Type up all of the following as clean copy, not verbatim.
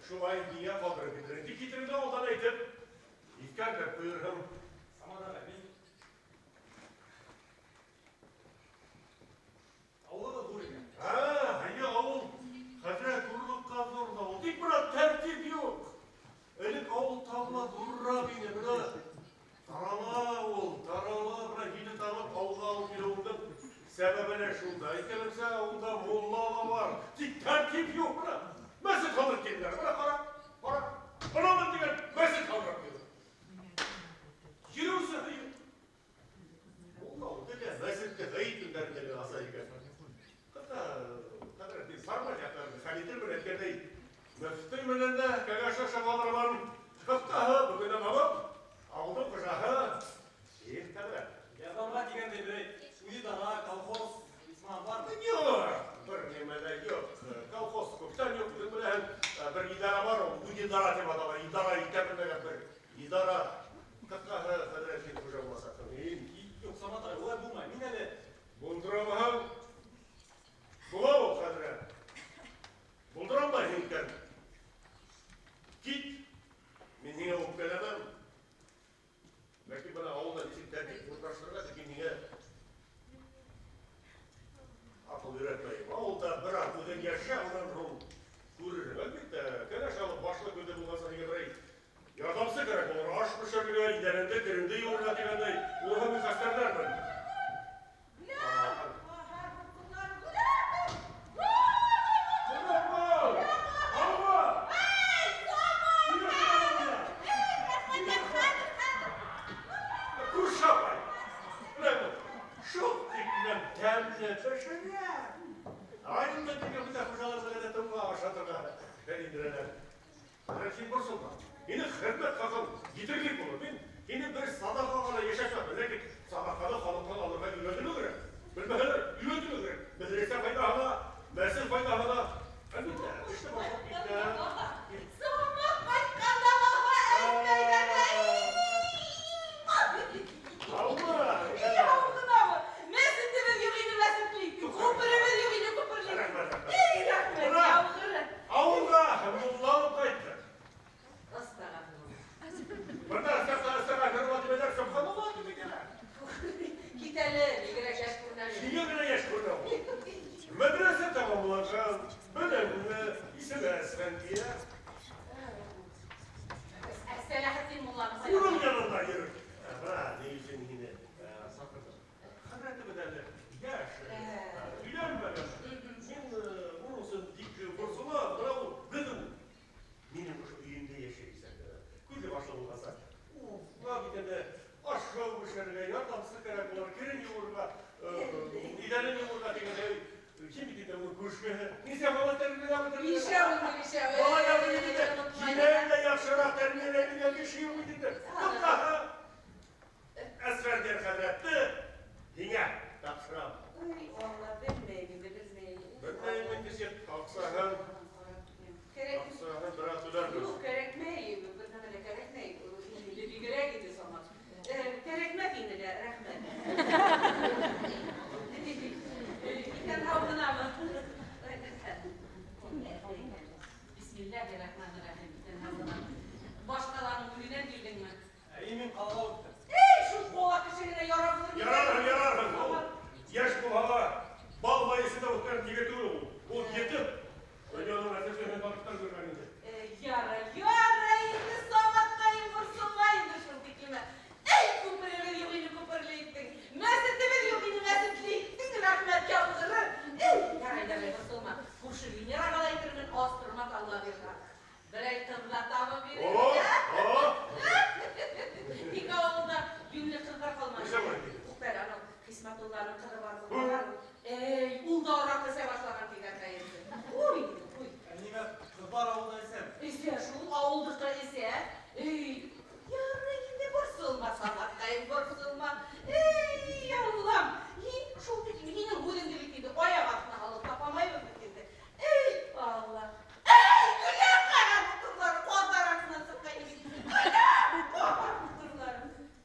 Шулай миңә ҡалдырып китерең. Тик китереңде алдан әйтеп, иҫкәртеп ҡуйырһың. Самат ағай, мин ауылығыҙ ҙур икән. Ә, әйе, ауыл. Хәҙрәт, ҙурлыҡҡа ҙур ҙа ул. Тик бына тәртип юҡ. Элек ауыл тағы ла ҙурыраҡ ине, бына тарала ул, тарала, бына һине табып ауылға алып килеүемдең сәбәбе лә шунда. Әйткәнемсә, ауылда мулла ла бар. Тик тәртип юҡ бына. Мәсет һалдырып килделәр. Бына ҡара, ҡара. Бынамын тигән мәсет һалдырып килде. Йөрөүсе юҡ. Мулла ул белә, мәсетте ғәйет көндәрендә генә аса икән. Хатта, хәҙрәт, мин сармай яҡтарымды хәл итермен, әйткәндәй, мөфтөй менән дә кәңәшләшеп алырмын. Ҡыҫҡаһы, бөгөндән алып, ауылдың хужаһы һин, хәҙрәт. Ярҙамға тигәндәй берәй үҙидара, колхоз, исмаһам бармы? Юҡ, бер нимә лә юҡ. Колхоз күптән юҡ, үҙең беләһең, бер идара бар, ул үҙидара тип атала, идара итә белмәгән бер идара. Ҡыҫҡаһы, хәҙрәт, һин хужа буласаҡһың. Һин. Юҡ, Самат ағай, улай булмай. Мин әле Булдырамаһаң, була ул, хәҙрәт. Булдыра алмайһың икән, кит, мин һиңә үпкәләмәм. Ләкин бына ауылда нисек тәртип урынлаштырырға тип мин һиңә аҡыл өйрәтмәйем. Ауылда бер аҙ үҙең йәшә, унан һуң күрерһең. Әлбиттә, кәләш алып башлы күҙле булғансы һиңә берәй ярҙамсы кәрәк булыр. Аш бешерергә, иҙәнеңде, кереңде йыуырға тигәндәй, уныһын мин хәстәрләрмен. Күрше апай, менә бу шул тиклем тәмле пешерә. Районда килгән бөтә хуҗаларны гадәттә уңа ашатырга индерәләр. Хәзрәт, син борчылма. Минең хезмәт хакым етерлек булыр. Мин һине бер садака гына яшәтмәмен. Ләкин садаканы халыктан алырга өйрәтелү кирәк. Белмәһәләр, өйрәтелү кирәк. Мәдрәсә файдаһына, мәсел файдаһына. Әлбиттә, эшне башлап китә. Самат ҡайтҡанда Алма! Яуғынамы? Мәсетебеҙ юҡ ине, мәсетле иттең. Күперебеҙ юҡ ине, күперле иттең. Рәхмәт, рәхмәт. Эй, рәхмәт, Бына яуғыры. ауылға мулла алып ҡайтты. Астағфирулла. Бында әстәғфирулла тип әйтәләр, сөбханалла тип әйтәләр. Кит әле, бигерәк йәш күренә бит. Һиңә генә йәш күренә ул. Мәҙрәсә тамамлаған, белемле, исеме Әсфәндиә. Сәләхетдин мулланы Уның сайлаған. янында йөрөр. Бына ни өсөн һине саҡырҙым. Хәҙрәтебеҙ әле йәш, өйләнмәгән. Мин уның өсөн бик борсолам. Бына ул беҙҙең минең ошо өйөмдә йәшәй икән. Күҙле башлы булғаса. Уға бит инде ашау бешерергә, ярҙамсы кәрәк булыр, керен йыуырға, иҙәнен йыуырға тигәндәй. Һин бит инде уның күршеһе. Нисә бала тәрбиәләп бөтөрҙөң? Бишәү инде, бишәү. Балаларҙы бит инде Онотма. һинән дә яҡшыраҡ тәрбиәләй белгән кеше юҡ бит инде. Ҡыҫҡаһы, Әсфәндиәр хәҙрәтте һиңә тапшырам. Ой, Алла, белмәйем инде, белмәйем. Белмәйем инде син, аҡсаһын, Кәрәк. аҡсаһын бер аҙ түләрбеҙ. Юҡ, кәрәкмәй, бер нәмә лә кәрәкмәй. Инде бигерәк инде Самат. Кәрәкмәҫ ине лә, рәхмәт. Иҫән һау ғынамы? Бисмилләһир-рахмәнир-рахим. Иҫән һау ғынамы? Башҡаланың үҙенән килдеңме? Әйе, мин ҡалала үҫтем. Эй, шул ҡала кешеһенә ярап булыр. Ярарһың, ярарһың. Ул йәш булһа ла, бал майысы да үҫкән егет түгел ул. Ул етеп, донъяның әҙерлеген табиптар күргән инде. Ярай, ярай инде, Саматҡайым, борсолма инде шул тиклеме. Эй, күперебеҙ юҡ ине, күперле иттең. Мәсетебеҙ юҡ ине, мәсетле иттең. Рәхмәт яуғыры. Эй, ярай, ярай, борсолма. Күрше Венераға ла әйтермен, ас тормаҫ, Алла бирһә. Берәй ҡыҙ ҙа табып О, бирер. о! Тик ауылда йүнле ҡыҙҙар ҡалманы. Нишләп улай тиһең? Туҡта әле, анау Хисмәтулланың ҡыҙы бар булған. Эй, ул да араҡы эсә башлаған тигән хәйерсе. Ҡуй, ҡуй. Ә нимә, ҡыҙҙар ауылда эсәме? Эсә шул, ауылдыҡы эсә. Эй, ярай инде, борсолма, Саматҡайым, борсолма. Эй, Аллам, һин шул тиклем, һинең һүҙеңде бит инде аяҡ аҫтына һалып тапамайбыҙ бит инде. Эй, Алла. Эй, көлә ҡара моторҙары, ҡаҙҙар артынан сыҡҡайны бит. Көлә ҡара моторҙары.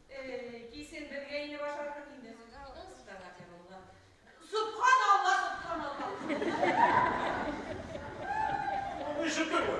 Эй, кисен беҙгә инеп ашарһың инде. Астағфирулла. Субханалла, субханалла. Ишеттеңме?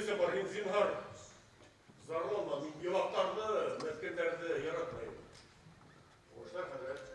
Беләсең бар, һин зинһар зарланма, мин елаҡтарҙы, меҫкендәрҙе яратмайым. Уңыштар, хәҙрәт.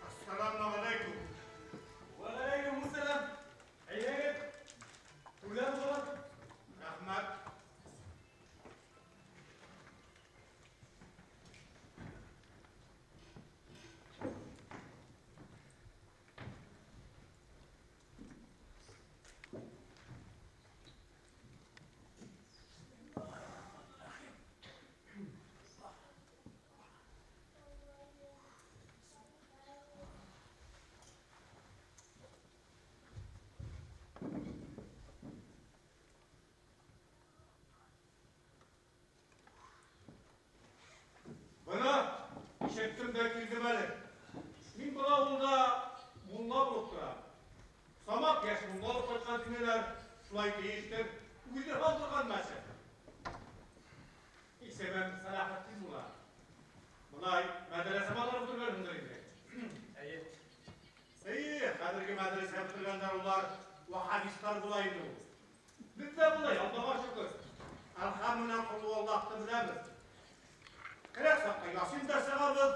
Ассаламу алейкум. Вәләйкүм әссәләм. Әйҙәгеҙ. Түрҙән уҙығыҙ. Рәхмәт. Бына ишеттем дә килдем әле. Мин был ауылда мулла булып торам. Самат йәш мулла булып ҡайтҡан тинеләр, шулай тейештер. Үҙе һалдырған мәсет. Исемем Сәләхетдин була. Былай мәҙрәсә балалары бөтөргәнһеңдер инде. Эйе. Эйе, хәҙерге мәҙрәсә бөтөргәндәр улар ваһһабисттар була инде ул. Беҙ ҙә былай, Аллаға шөкөр. Әлхәм менән ҡол Аллаһты беләбеҙ. Кәрәк саҡта ясин да сығабыҙ.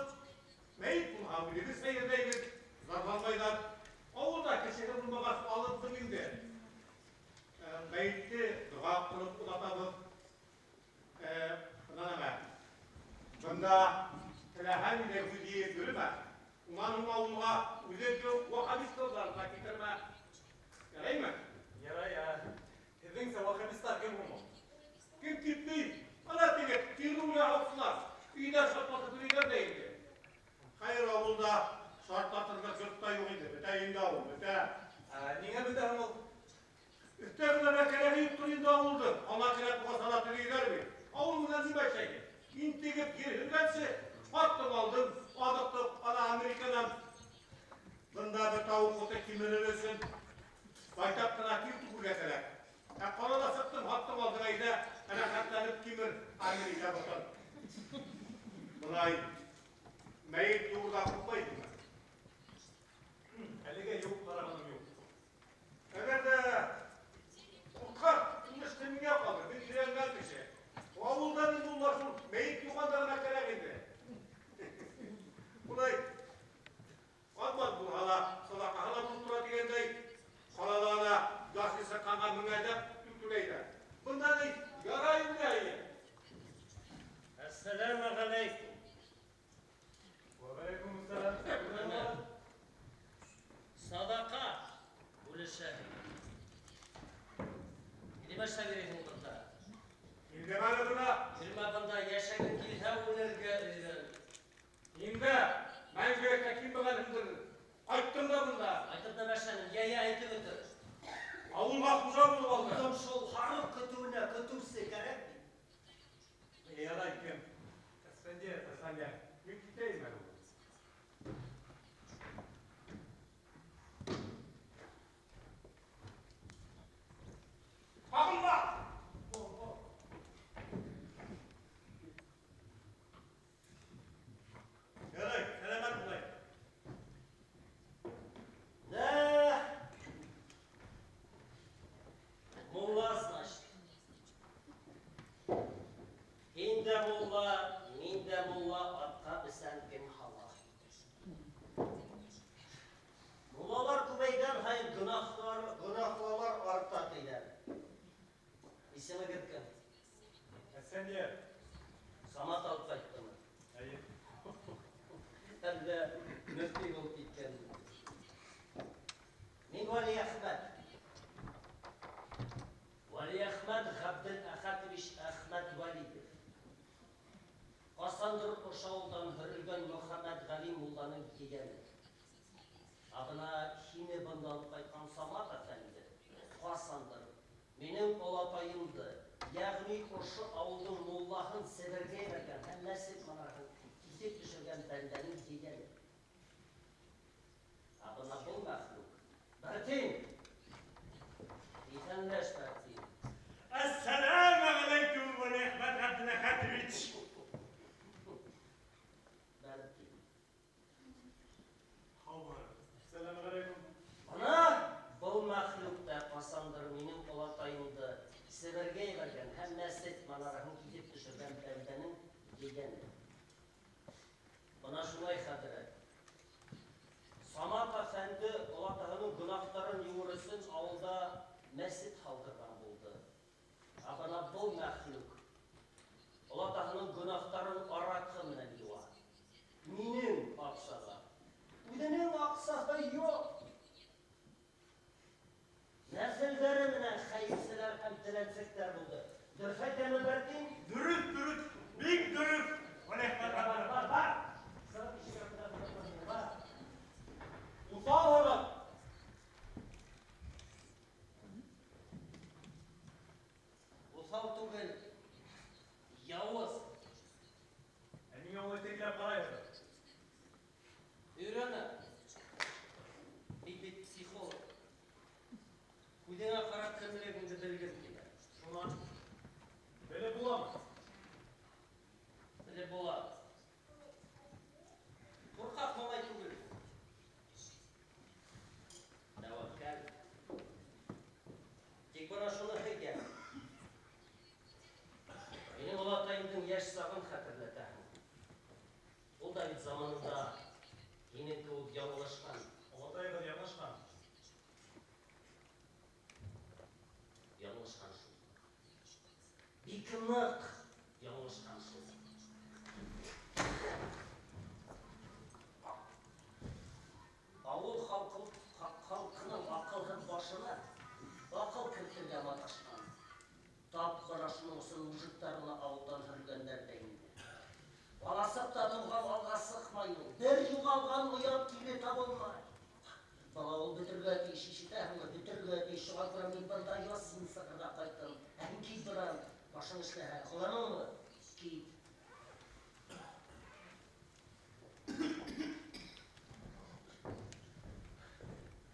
Мәйет булһа үҙебеҙ сәйерләйбеҙ, зарланмайҙар. Ауылда кешеһе булмағас алыптым инде. Мәйетте доға ҡылып оҙатабыҙ. Бына нәмә. Бында теләһәң дә үҙ йыйып йөрөмә. Унан һуң ауылға үҙеңде ваһһабисттарҙа китермә. Яраймы? Ярай, ә. Һеҙҙеңсә ваһһабисттар кем һуң ул? Кем тип ни? Ана теге тирүлә һаҡсылар. Өйҙә шартлатып йөрөйҙәр ҙә инде. Хәйер, ауылда шартлатырлыҡ йорт та юҡ инде. Бөтә инде ауыл, бөтә. Ә, ниңә бөтә һуң ул? Өҫтә генә кәрәге юҡтыр инде ауылдың. Ана кәрәк булғас, ана төҙөйҙәр бит. Ауыл менән нимә эшләйһең? Интегеп ер һөргәнсе, аттың алдың, аҙыҡты ана Американан. Бында бер тауыҡ ҡото кимерер өсөн байтаҡ ҡына тир түгергә кәрәк. Ә ҡалала сыҡтың, һаттың алдың, әйҙә, рәхәтләнеп кимер Америка ботон. Былай мәйет юлда ҡуймайһыңмы? Әлегә юҡ, ҡарағаным юҡ. Әгәр ҙә ҡурҡһаң, эште миңә ҡалдыр, мин өйрәнгән кеше. Ауылдан инде улар шул мәйет юғанда ғына кәрәк инде. Улай аҙ-маҙ булһа ла, саҙаҡаһы ла булып тора тигәндәй, ҡалала ла яҫы сыҡҡанға меңәрләп түләйҙәр. Бында ни, ярай инде, әйе. Әссәләмү ғәләйкүм. Вәғәләйкүм әссәләм. Саҙаҡа бүлешәһең. Нимә эшләп йөрөйһөң бында? Килдем әле бына. Йөрөмә бында, йәшәгең килһә үлергә өйрән. Инде мәңгелеккә килмәгәнһеңдер. Ҡайттым да бында. Ҡайтып нәмә эшләнең? Йә, йә, әйтеп үтер. Ауылға хужа булып алдым. Алдым шул һарыҡ көтөүенә көтөүсе кәрәк бит. Ярай, кем? Әсфәндиәр. Әсфәндиәр. Мин китәйем әле. Ҡағылма! Ярай, сәләмәт булайым. Нә? Мулла Исемегеҙ кем? Әсфәндиәр. Самат алып ҡайттымы? Әйе. Әллә мөфти булып киткәнме? Мин Вәлиәхмәт. Вәлиәхмәт Ғәбделәхәтович Әхмәтвәлиев. Ҡасандыр ошо ауылдан һөрөлгән Мөхәммәтғәли мулланың ейәне. Ә бына һине бында алып ҡайтҡан Самат әфәнде ҡасандыр минең олатайымды, йәғни ошо ауылдың муллаһын Себергә ебәргән һәм мәсет манараһын киҫеп төшөргән бәндәнең ейәне. Ә бына был мәхлүк Бәртин! Иҫәнләш, Бәртин. Әссәләмә ғәләйкүм, Вәлиәхмәт Ғәбделәхәтович. Бәртин. Һаумыһығыҙ. Әссәләмә ғәләйкүм. Бына был мәхлүк тә ҡасандыр минең олатайымды Себергә ебәргән һәм мәсет манараһын киҫеп төшөргән бәндәнең ейәне. Бына шулай, хәҙрәт. Самат әфәнде олатаһының гонаһтарын йыуыр өсөн ауылда мәсет һалдырған булды. Ә бына был мәхлүк олатаһының гонаһтарын араҡы менән йыуа. Минең аҡсаға. Үҙенең аҡсаһы юҡ. Нәҫелдәре менән хәйерселәр һәм теләнсектәр булды. Дөрөҫ әйтәме, Бәртин? Дөрөҫ, дөрөҫ, бик дөрөҫ. Вәлиәхмәт Бар, Ғәбделәхәтович. бар, бар. Сығып ишек артында бар. Уҫалһығыҙ. Уҫал түгел, яуыз. Ә ниңә улай тегеләп ҡарайһығыҙ? Өйрәнә. Мин бит психолог. Күҙеңә ҡарап кемлегеңде белгем килә. Шунан белеп буламы? Белеп була. Ҡурҡаҡ малай түгел. Тәүәккәл. Тик бына шуныһы йәл. Минең олатайымдың йәш сағын хәтерләтәһең. Ул да бит заманында һинең кеүек яңылышҡан. Олатайығыҙ яңылышҡан. Яңылышҡан шул. Бик ныҡ яңылышҡан шул. Ауыл халҡының аҡылһыҙ башына аҡыл кертергә маташҡан. Тап бына шуның өсөн мужиктарына ауылдан һөрөлгәндәр ҙә инде. Баласаҡта тыуған алға сыҡмай ул. Бер юғалған оят кире табылмай. Бала ул бөтөргә тейеш, ишетәһеңме? Бөтөргә тейеш. Шуға күрә мин бында ясын сығырға ҡайттым. Ә һин кит бынан. Башың эшләһә. Аңланыңмы? Кит.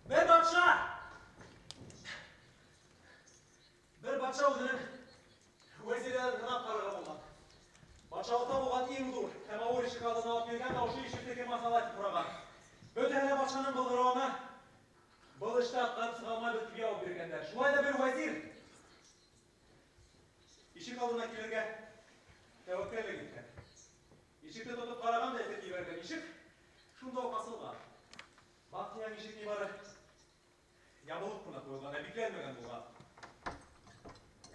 Бер батша! Бер батша үҙенең вәзирҙәрен һынап ҡарарға булған. Батшалыҡта булған иң ҙур һәм ауыр ишек алдына алып килгән дә ошо ишекте кем аса ала тип һораған. Бөтәһе лә батшаның был һорауына был эште атҡарып сыға алмайбыҙ тип яуап биргәндәр. Шулай ҙа бер вәзир ишек алдына килергә тәүәккәллек иткән. Ишекте тотоп ҡараған да этеп ебәргән. Ишек шунда уҡ асылған. Баҡтиһәң, ишек ни бары ябылып ҡына ҡуйылған, ә бикләнмәгән булған.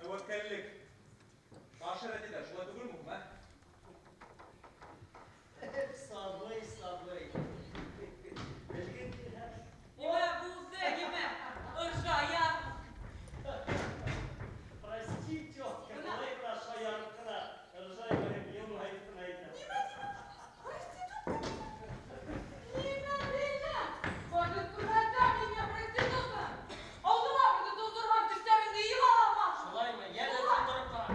Тәүәккәллек ашыр итә, шулай түгелме һуң, ә? Сабый, сабый. Белгең килһә. Нимә булды, нимә? Ыржая. Прости, тетка, Бына. былай ғына шаярып ҡына, ыржаймай, йылмайып ҡына әйтәм. Нимә, нимә? Проститутка? Нимә, нимә? Башын күрһәтә миңә проститутка. Алдыма берҙе тоҙҙорһам, тештәреңде йыға алмаҫ. Шулаймы? Йәнә тондороп ҡара.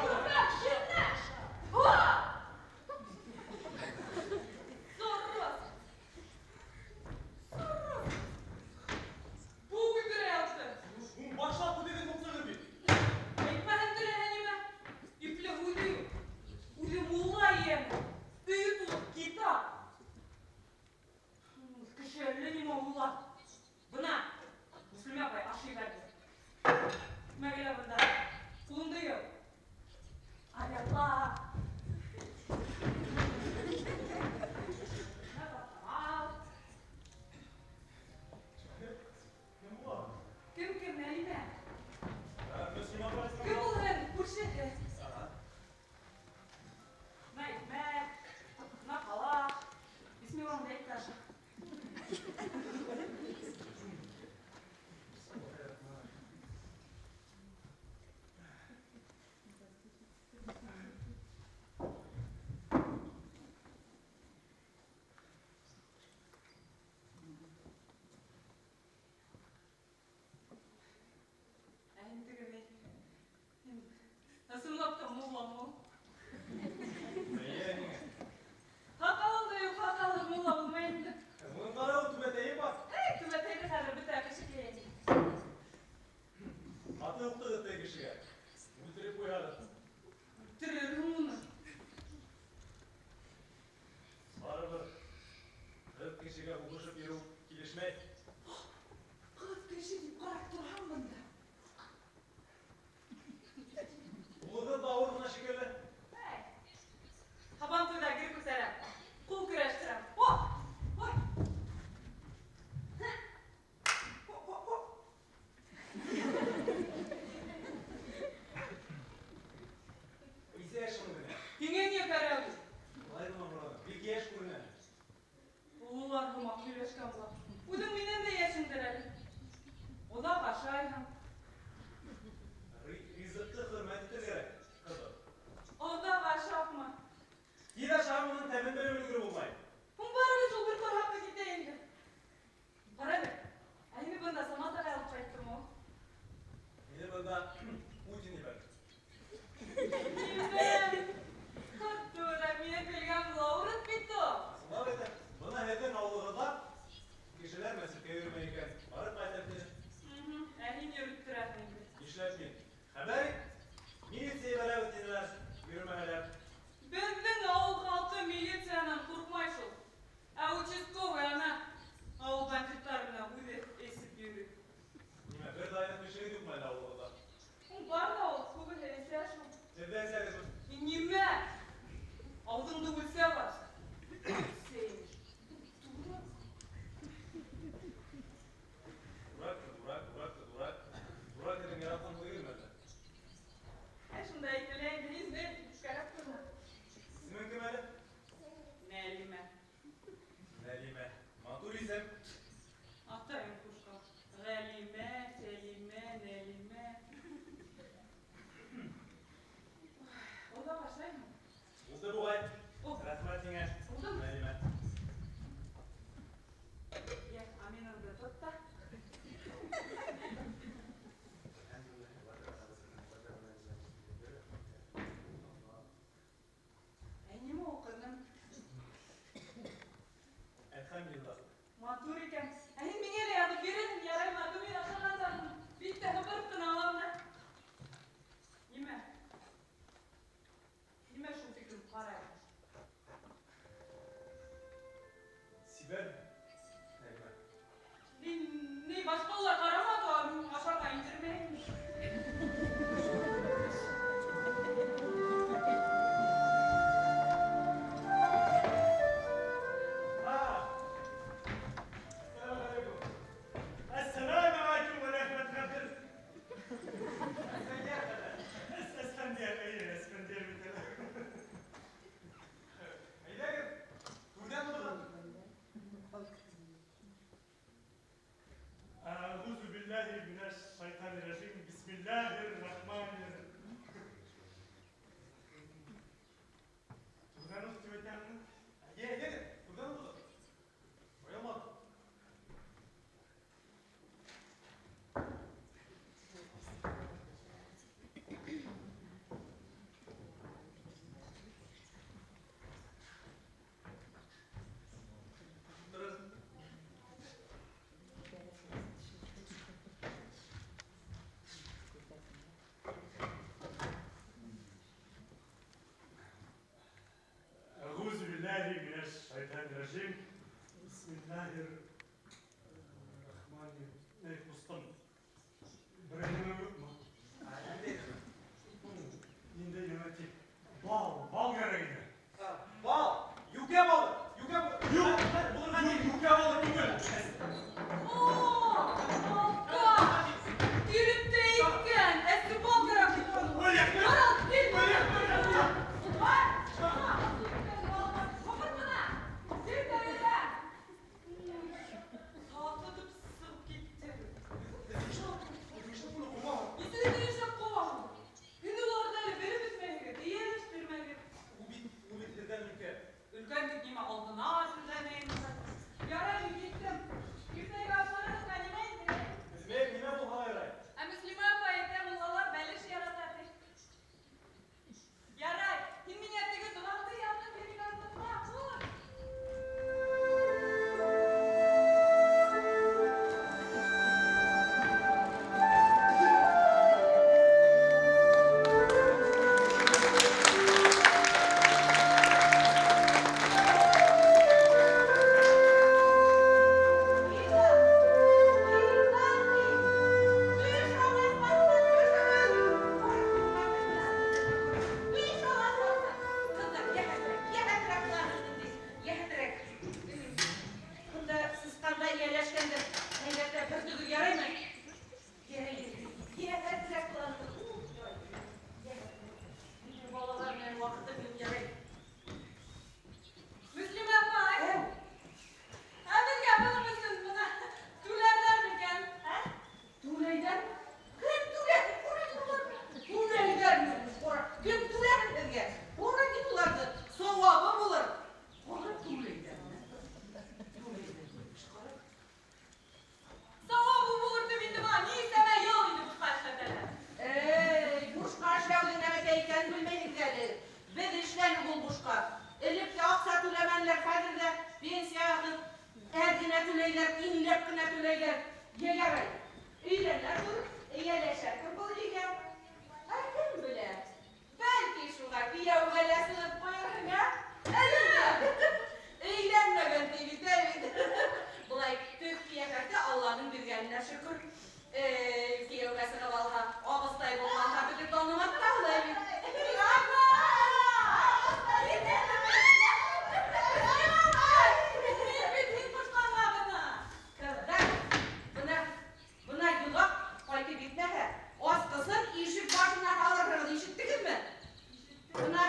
Күрмәк, ширнә. Һуа! Зорро. Зорро. Бу көлдөрә яҙҙы. Башлап үҙегеҙ һуҡтығыҙ бит. Әйтмәһен теләһә нимә. Ипле һүҙе юҡ. Үҙе мулла йәне. Өйө тулы китап. Кеше әллә нимә уйлар. Бына, Мөслимә апай аш ебәрҙе. Икмәге лә бында. Ҡулыңды йыу. Аяла. Мә, таҫтамал. Кешегә һуғышып йөрөү килешмәй. Ҡыҙ кеше тип ҡарап торһаң бында. Улығыҙ ҙа ауыр ғына шикелле. Әй, һабантуйҙа гер күтәрәм, ҡул көрәштерәм. О, ой. О, о, о. Нисә йәш уның генә? Һиңә ни кәрәк? Улай ғына һораным. Бик йәш күренә. Ололар һымаҡ һөйләшкән була. Үҙең минән дә йәшеңдер әле. Оҙаҡ ашайһың. Ризыҡты хөрмәт итергә кәрәк, ҡыҙым. Оҙаҡ ашапмы? Тиҙ ашаған уның тәмен белеп өлгөрөп булмай. Һуң барыбер шул бер ҡорһаҡты китә инде. Ҡара әле, ә һине бында Самат ағай алып ҡайттымы ул? Мине бында Путин ебәрҙе. Нимә? Ҡыҙ мине көлгән була, урыҫ бит ул. Ысынлап әйтәм, бына һеҙҙең ауылығыҙҙа кешеләр мәсеткә йөрөмәй икән. Барып ҡайтып килә. Ә һин йөрөттөрәһең инде. Нишләп мин? Хәбәр ит. Милиция ебәрәбеҙ тинеләр, йөрөмәһәләр. Беҙҙең ауыл халҡы милициянан ҡурҡмай шул. Ә участковый ана ауыл бандиттары менән үҙе эсеп йөрөй. Нимә, бер ҙә айлыҡ кешегеҙ юҡмы әле ауылығыҙҙа? Һуң бар ҙа ул, күбеһе эсә шул. Һеҙ ҙә эсәгеҙме? Нимә? Ауыҙыңды үлсәп ас. Үлсә имеш. Дурак. Дурак та дурак, дурак та дурак. Дурак һеҙҙең яратҡан һүҙегеҙме әллә? Ә шунда әйтелә инде, һин дә кәрәк торма. Исемең кем әле? Нәлимә. Нәлимә. Матур исем. Атайым ҡушҡан. Ғәлимә, Сәлимә, Нәлимә. Оҙаҡ ашаймы? Булды буғай. О. Рәхмәт һиңә. Булдымы? Нәлимә. Йә, аминыңды тот та. Ә нимә уҡының? Әлхәмдулилла. Матур икән. Ә һин миңә лә яҙып бирерһең, яраймы? А то мин ашаған сағым бик тә һыпырып ҡына алам да. Нимә? Нимә шул тиклем ҡарайһың? Сибәр. Нәлимә. Ни, башҡалар ҡарамаҫ, а мин ашарға индермәйем. Ассаламу алейкум ва рахматуллах. Әсфәндиәр, әйе, Әсфәндиәр бит әле. Әйҙәгеҙ, түрҙән уҙығыҙ. أعوذ بالله من الشيطان الرجيم بسم الله الرحمن الرحيم. Түрҙән уҙ тип әйтәңме? Әйе, әйҙәгеҙ, түрҙән уҙығыҙ. Оялмағыҙ. Ултырығыҙ. أعوذ بالله من الشيطان الرجيم بسم الله الرحمن الرحيم. Ҡустым, берәй нәмә юҡмы? Ниндәй нәмә? Ниндәй нәмә тип? Бал, бал кәрәк ине. Бал, йүкә балы, йүкә балы. Юҡ, Булырға юҡ, йүкә балы түгел. О, алкаш! Килеп тә еткән, әсе бал кәрәк тип торҙо. Вәлиәхмәт! Бар, алып кил. Вәлиәхмәт! Бар! Һыпырт бына! Кил тәүҙә! Сатытып сығып китте. Нишләп уны ҡыуаһың? Нисек нишләп ҡыуаһың? Һин уларҙы әле белеп бөтмәйһегеҙ, эйәләштермәгеҙ. Ул бит, ул бит һеҙҙән өлкән. Өлкән тип нимә алдына сүҙләнәйем хәҙер? кенә түләйләр, иңләп кенә түләйләр. Йә ярай, өйләнә тор, эйәләшә тор был өйгә. Ә кем белә, бәлки шуға кейәүгә лә сығып ҡуйырһың, ә? Әллә? Өйләнмәгән ти бит, ә бит. Былай төҫ ҡиәфәте Алланың биргәненә шөкөр. Эй, кейәүгә сығып алһа, абыстай булмаһа, беҙҙе танымаҫ та була бит. Ҡыҙҙар, бына, бына йоҙаҡ ҡайтып етмәһә, асҡысын ишек башына һалырһығыҙ, ишеттегеҙме? Бына.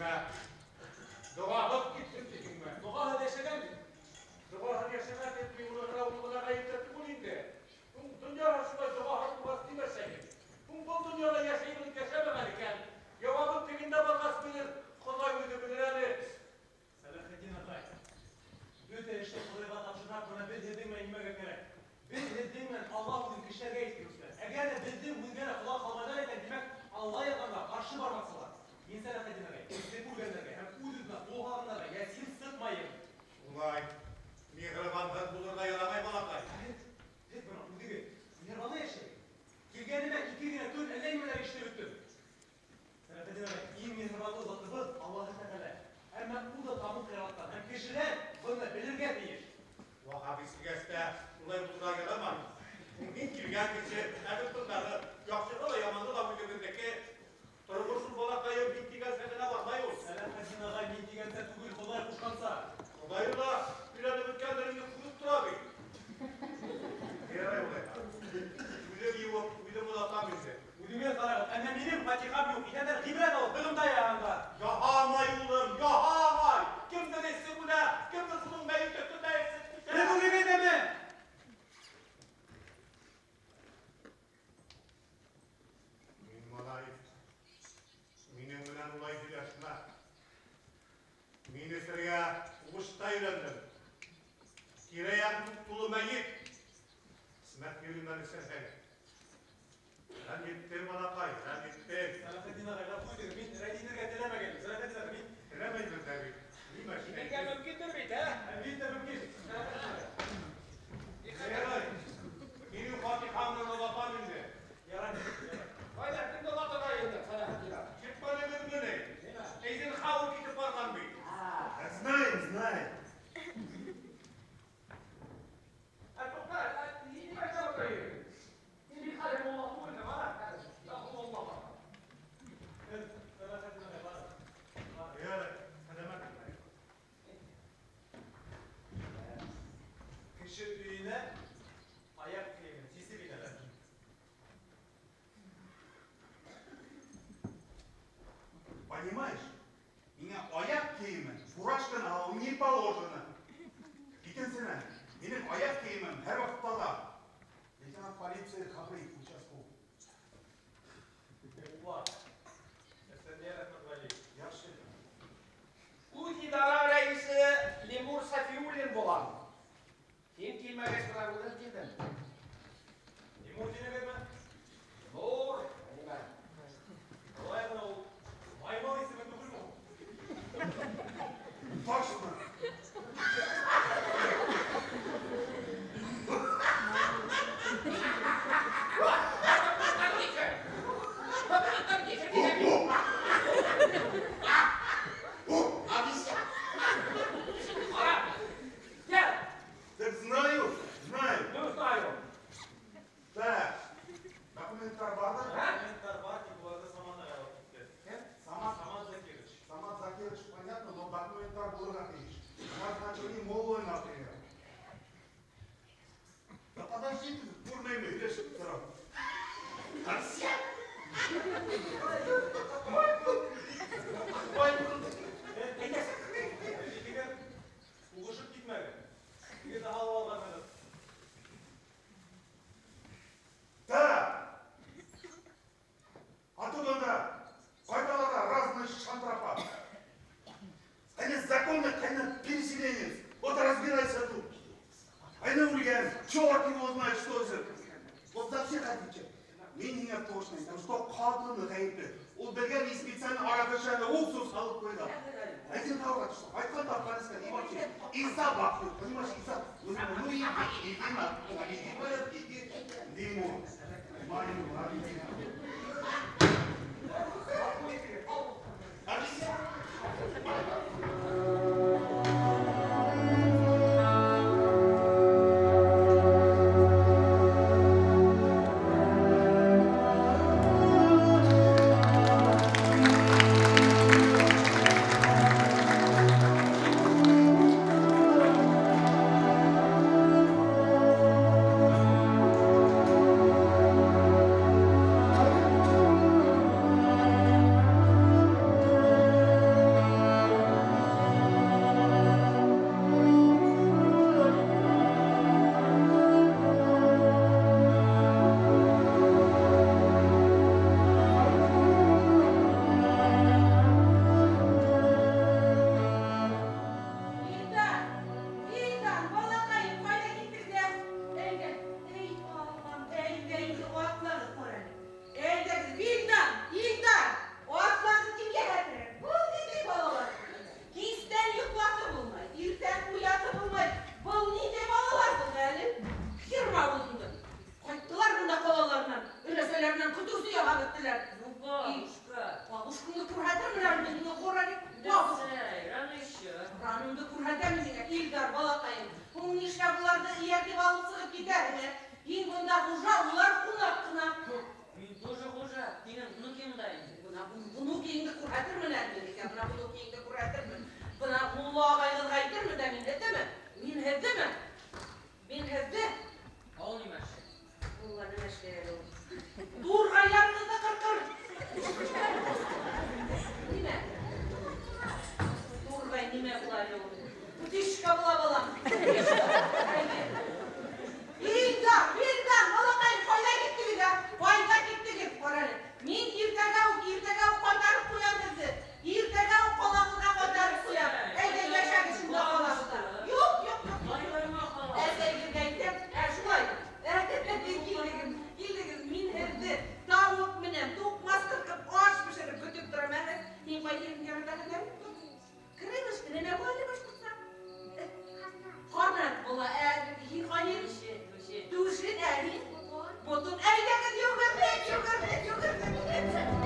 Нимә? Доғаһыҙ китһен тиһеңме? Доғаһыҙ йәшәгән бит. Доғаһыҙ йәшәмәҫ тип мин уны ғына, уны ғына ғәйепләп түгел инде. Һуң донъяла шулай доғаһыҙ булғас нимәсәйем? Һуң был донъяла йәшәйбеҙ йәшәмәгән икән. Яуабын тегендә барғас белер, Хоҙай үҙе белер әле. Сәләхетдин ағай, бөтә эште Хоҙайға тапшырһаҡ, бына беҙ һеҙҙең менән нимәгә кәрәк? Беҙ һеҙҙең менән Алла һүҙен кешеләргә еткереүселәр. Әгәр ҙә беҙҙең һүҙгә лә ҡолаҡ һалмайҙар икән, тимәк, Алла яҙғанға ҡаршы бармаҡсылар. Мин Сәләхетдин ағай, эсеп үлгәндәргә һәм үҙ-үҙенә ҡул һалғандарға йәсин сыҡмайым. Улай миһырбанһыҙ булырға ярамай, балаҡай. Һеҙ, һеҙ бына үҙегеҙ миһырбанлы йәшәгеҙ. Килгәнемә ике генә көн әллә нимәләр ишетеп бөттөм. Сәләхетдин ағай, иң миһырбанлы затыбыҙ Аллаһы Тәғәлә. Әммә ул да тамуҡ яратҡан һәм кешеләр быны белергә тейеш. Ваһаб исергәс тә улай булырға ярамай. Мин килгән кеше, ә бит бындағы яҡшыға ла, яманға ла үҙебеҙҙеке. Тормош ул, балаҡайым, мин тигәнсә генә бармай ул. Сәләхетдин ағай, мин тигәнсә түгел, Хоҙай ҡушҡанса. Хоҙайы ла өйләнеп бөткәндер инде, күреп тора бит. Ярай улайһа. Үҙем йыуып, үҙем оҙатам инде. Үҙегеҙ ҡарағыҙ, әммә минең фатихам юҡ. Иҫәндәр ғибрәт алып, һығымта яһағанға. Яһамай, улым, яһамай. Кемдер эсеп үлә, кемдер шуның мәйет өҫтөндә эсеп китә. Һеҙ үҙегеҙ ҙәме? Мин, малай, минең менән улай һөйләшмә. Мин эсергә һуғышта өйрәндем. Тирә-яҡ тулы мәйет. Эсмәҫ йөрөмән эсәһең. Рәнйеттең, балаҡай, рәнйеттең. Сәләхетдин ағай, ғәфү итегеҙ, мин рәнйетергә теләмәгәйнем. Сәләхетдин ағай, мин Теләмәйбеҙ ҙә бит. Нимә Инергә мөмкиндер бит, ә? Әлбиттә мөмкин. Сәләхетдин ағай. Ярай, һинең фатихаңды оҙатам инде. Ярай, ярай. Ҡайҙа, кемде оҙатырға йыйындың, Сәләхетдин ағай? Китмәнегеҙме ни? Эйзенхауэр китеп барған бит. Знаем, знаем. Ә, туҡта, ә, нимә әйтә Мин бит хәҙер мулла түгел, ана, хәҙер мулла бар. Һеҙ, Сәләхетдин ағай, барығыҙ. Ярай, сәләмәт. Кеше өйөнә аяҡ кейемен сисеп инәләр. Понимаешь, миңә аяҡ кейемен фуражканы алыу не положено. Икенсенән, минең аяҡ кейемем һәр ваҡытта ла. Лейтенант полиции Хабриев, участковый. Мулла. Әсәндиәр Әхмәтвәлиев. Яҡшы. Үҙ идара рәйесе Лемур Сафиуллин булам. Һин килмәгәс бына үҙем килдем. Лемур тинегеҙме? Лемур, нимә? Улай ғына ул маймыл исеме түгелме ул? Точно. Так знаю, знаю. Ну, знаю. Так, документтар бар да? Документтар бар, тик уларҙы Самат ағай алып китте. Кем? Самат. Самат Закирович. Самат Закирович, понятно, но документтар булырға тейеш. Назначение моллой, например. Да подожди ты, күрмәйме, һөйләшеп торам. Һеҙ һуғышып китмәгеҙ. Һеҙ һалып алғанһығыҙ. Так. Оттуда да ҡайталар разные шантрапа. Они законно, они переселенец. Вот разбирайся тут. Они үлгән, черт его знает, что это. Вот за всех отвечай. Мин һиңә точно әйтәм, что ҡатыны ғәйепле. Ул белгән специально араҡы уксус һалып ҡуйҙы. Эйзенхауэр, что ҡайтҡан тапҡан искән, и вообще, и собак, понимаешь, и собак. Ну, иди, иди, на, иди, иди, Лимон. Малину, иди. Thank Эйәртеп алып сығып китәһеңме? Һин бында хужа, улар ҡунаҡ ҡына. Мин тоже хужа, һинең внукиң да инде. Бына внукиңде күрһәтермен әле мин икән, бына внукиңде күрһәтермен. Бына мулла ағайығыҙға әйтермен дә мин һеҙҙеме? Мин һеҙҙеме? Мин һеҙҙе. Ә ул нимә эшләй? Мулла нимә эшләй әле ул? Турғайҙарығыҙҙы ҡырҡыр. Нимә? Турғай нимә була әле ул? Птичка була, балам. Әйе. Илдар, Илдар, балаҡайым, ҡайҙа киттегеҙ, ә? Ҡайҙа киттегеҙ? Ҡара әле. Мин иртәгә үк ҡайтарып ҡуям һеҙҙе. Иртәгә үк ҡалағыҙға ҡайтарып ҡуям. Әйҙә, йәшәгеҙ шунда ҡалағыҙҙа. Юҡ, юҡ, юҡ. Байҙарыңа ҡала. Әсәйегеҙгә әйтәм, ә шулай. Килдегеҙ, килдегеҙ, мин һеҙҙе тауыҡ менән туҡмас ҡырҡып аш бешереп көтөп торам әле. Һин ҡай ерен яратаһың әле? Крылышко нимә була әле башҡортса? Ҡанат була. Ә һин ҡай ерен? Түше. Түшен, ә һин? Ботон. Әйҙәгеҙ, йүгерҙек, йүгерҙек, йүгерҙек.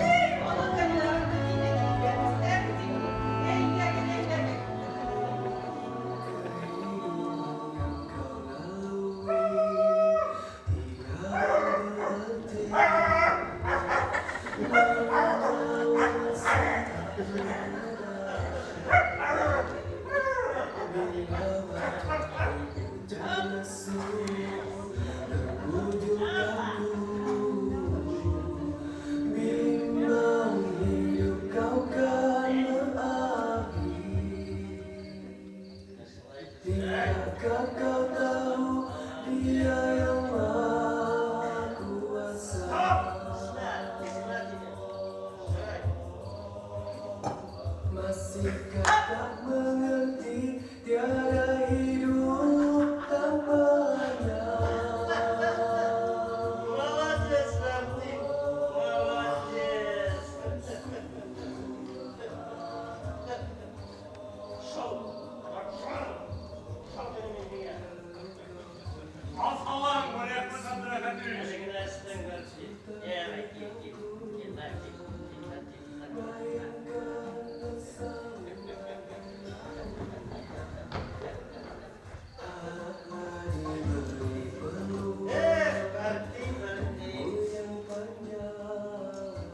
Эй, балаҡайлар, әйҙәгеҙ, әйҙәгеҙ. Kerinduan kau lalui tiga detik. Walau asa tak pernah bila waktu hujan lesu terbujurkanku. Bimbang hidup kau kan berakhir. Tidakkah kau tahu Dia yang maha kuasa? Эшлә, эшлә тине. Эшлә. Masihkah tak mengerti tiada hidup tanpanya? Молодец, Мәрти, молодец. Шау, шау, шау тинем мин һиңә. Ассалам алейкум, Әфәндевич. Әле генә эстең, Мәрти. Йә, кил, кил, кил, Мәрти, кил, Мәрти. Bayangkan bersama Haraplah diberi peluang Эх, Мәрти, Мәрти. yang panjang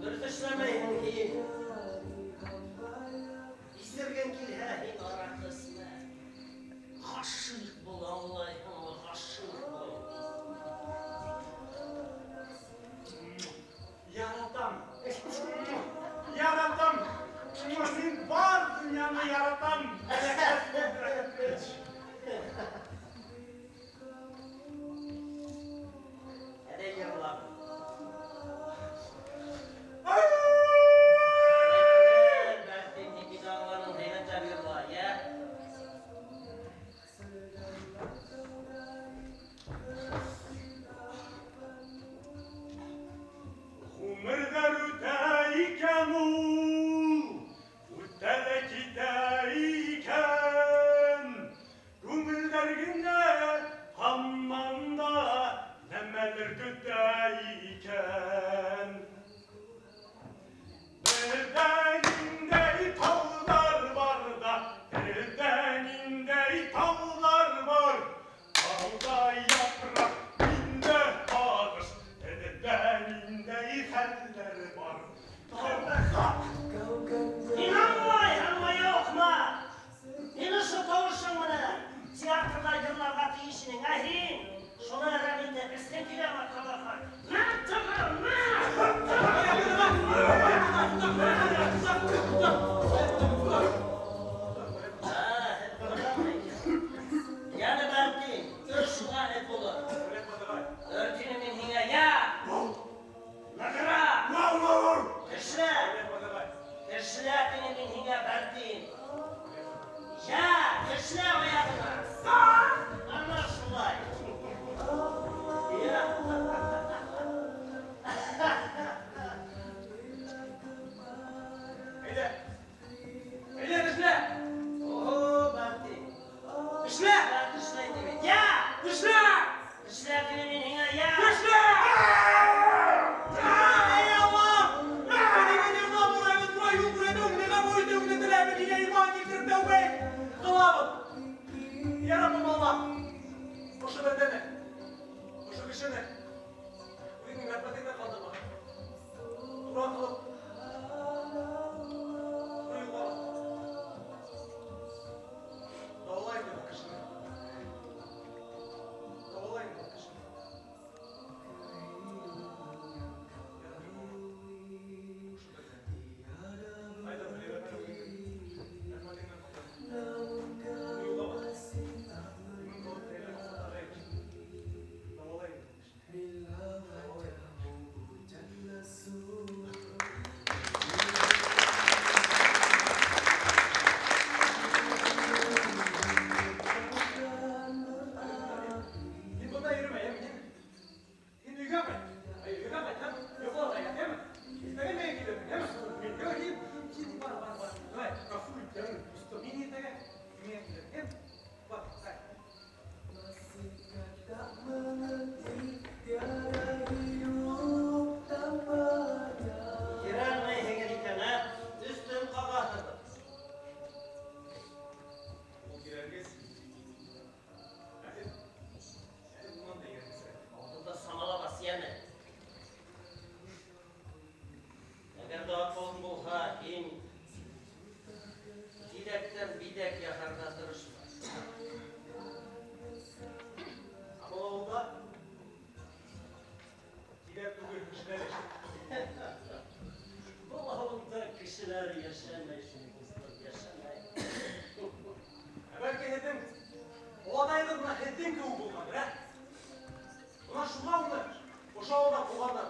Дөрөҫ эшләмәйһең һин. Dari hamba yang Иҫергең килһә, һин араҡы эсмә. Ғашиҡ бул, аңлайһыңмы, ғашиҡ бул. Яратам. Яратам. Мин бар донъяны яратам. Әфәндевич. Әйҙә йырла. Мәрти, һин бит аңланың, һәйбәтләп йырла, йә? Sedarlah kau dari Ғүмерҙәр үтә икән ул, үтә лә китә икән. Кешеләр йәшәмәй шул, дуҫтар, йәшәмәй. Ә бәлки һеҙҙең олатайығыҙ бына һеҙҙең кеүек булғандыр, ә? Бына шуға уны ошо ауылдан ҡыуғандар.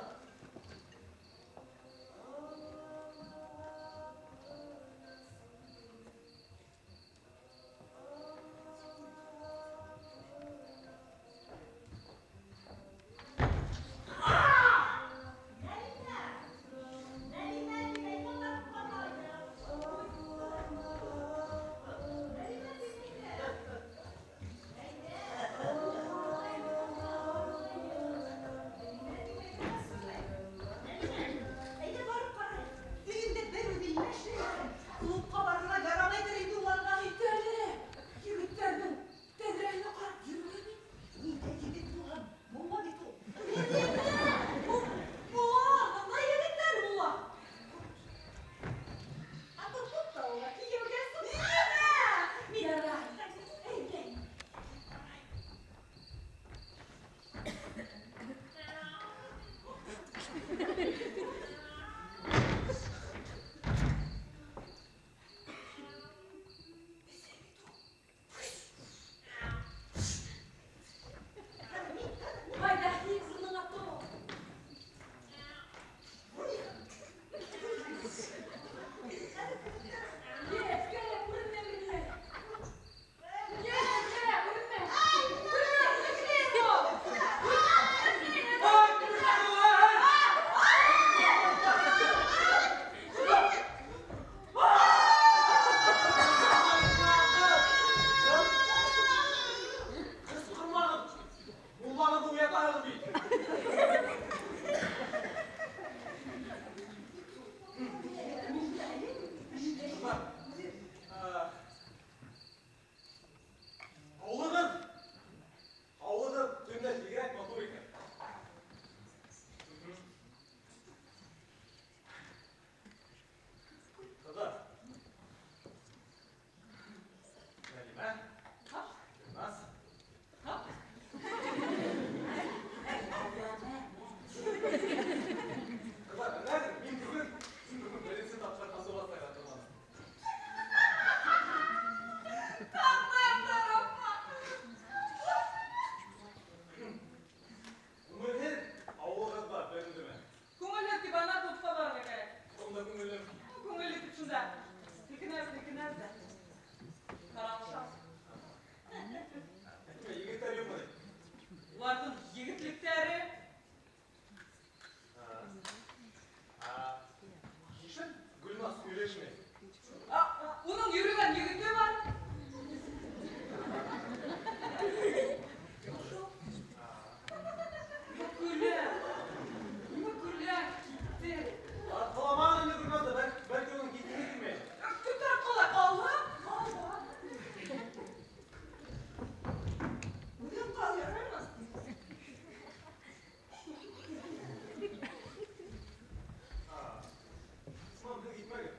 Әйҙә барып ҡарайыҡ. Өйөндә бер үҙе йәшәй икән. Клубҡа барырға ярамайҙыр инде уларға. Кит әле. Егеттәрҙең тәҙрәһенә ҡарап йөрөгән. Ниндәй егет булған? Мулла бит ул. Ул мулла, бына егеттәр мулла. Ә был клубта уға кейәүгә сыҡты. Ярай. Әйҙә. Ҡайҙа һин урыныңа тор. Йә, кәрәк, күренмә миңә. Йә, йә, күренмә. Күренмә, күренмә. Ҡысҡырмағыҙ, муллағыҙҙы уятаһығыҙ бит. Ҡыҙҙар, ауылығыҙ төндә бигерәк матур икән. Ҡыҙҙар. Нәлимә, Гөлназ. Ҡыҙҙар, беләһегеҙ, мин бөгөн беренсе тапҡыр һандуғас сайрап торманым. Күңелһеҙ ауылығыҙҙа бер үҙемә. Күңелһеҙ тип ана клубҡа барырға кәрәк. Унда күңелем. Күңелле тип шунда. Һелкенәбеҙ, һелкенәбеҙ ҙә. Таралышабыҙ. Әйтмә, егеттәр юҡмы ни? Уларҙың егетлектәре. Нишләп Гөлназ һөйләшмәй? Уның йөрөгән егете бар. Нимә көлә? Нимә көлә? Китте. Тартҡыламағыҙ инде Гөлназды, бәлки уның киткеһе килмәй. Кем тартҡылай? Ҡалһа? Ҡалһа. Үҙең ҡал, яраймы? Усман, һеҙ китмәгеҙ.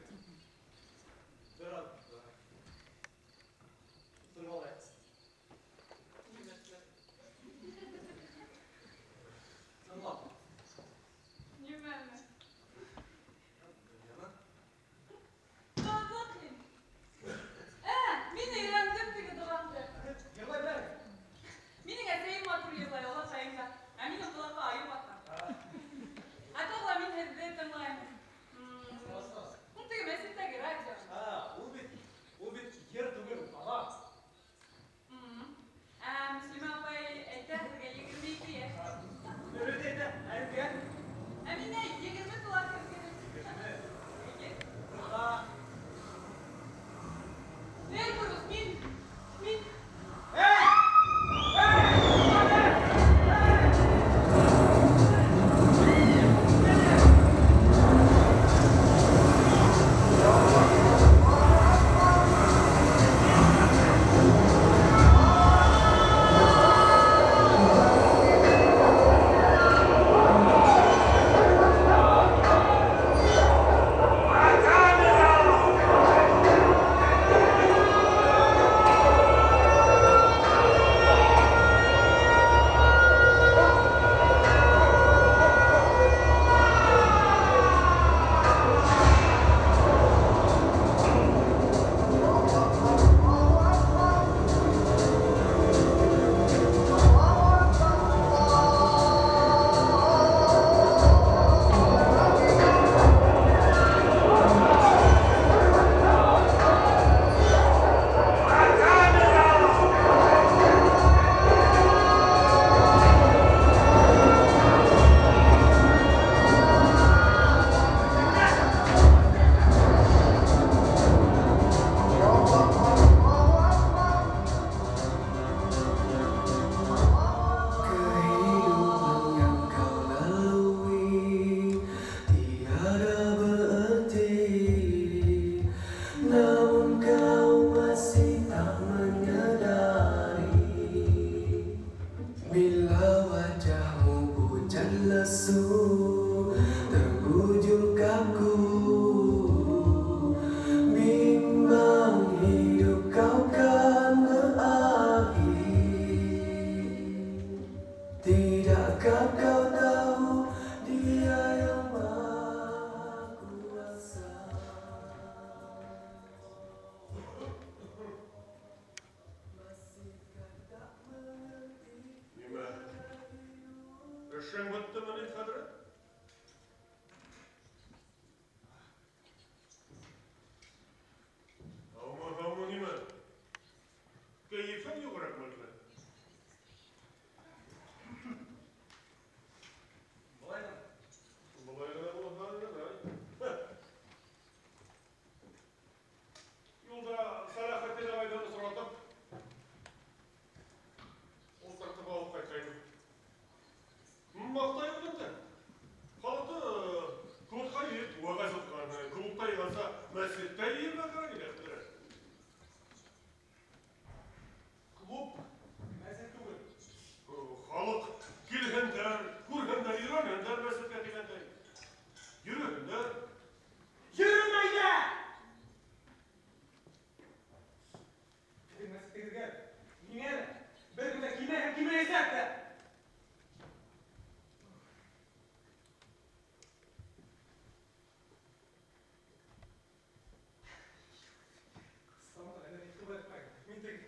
Мин теге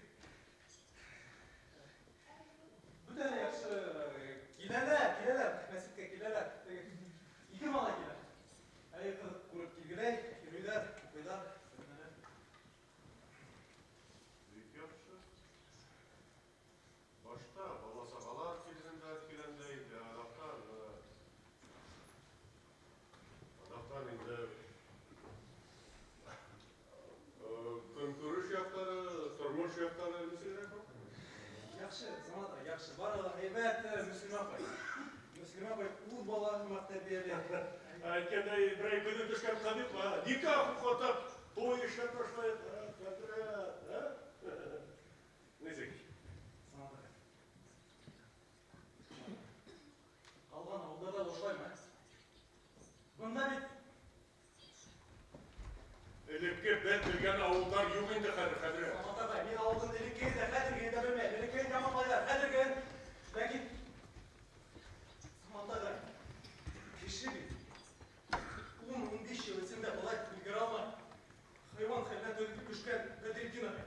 Бөтәһе яҡшы киләләр, киләләр, мәсеткә киләләр. Теге ике малай килә. Әй, ҡыҙ күреп килгеләй, йөрөйҙәр, уҡыйҙар. Менә. Бик яҡшы. Башта бала-сағалар килһендәр килгәндә инде, аҙаҡтан инде көнкүреш яҡтары, тормош яҡтары нисегерәк һуң? Яҡшы, Самат ағай, яҡшы. Бары ла һәйбәт, Мөслимә апай. Мөслимә апай үҙ балаһы һымаҡ тәрбиәләй. Әйткәндәй, берәй күҙе төшкән ҡыҙ юҡмы? Никах уҡытып, туй эшләп ташлайыҡ, хәҙрәт, ә? Нисек? Самат ағай. Ҡалған ауылдарҙа ла ошолаймы, ә? Бында бит Элекке беҙ белгән ауылдар юҡ инде хәҙер, хәҙрәт. Самат ағай, мин ауылдың элеккеһен дә, хәҙергеһен дә белмәйем. Элеккеһен яманлайҙар, хәҙергеһен. Ләкин Самат ағай, кеше бит 10-15 йыл эсендә былай өлгөрә алмай. Хайуан хәленә төшкән Бәдретдин ағай.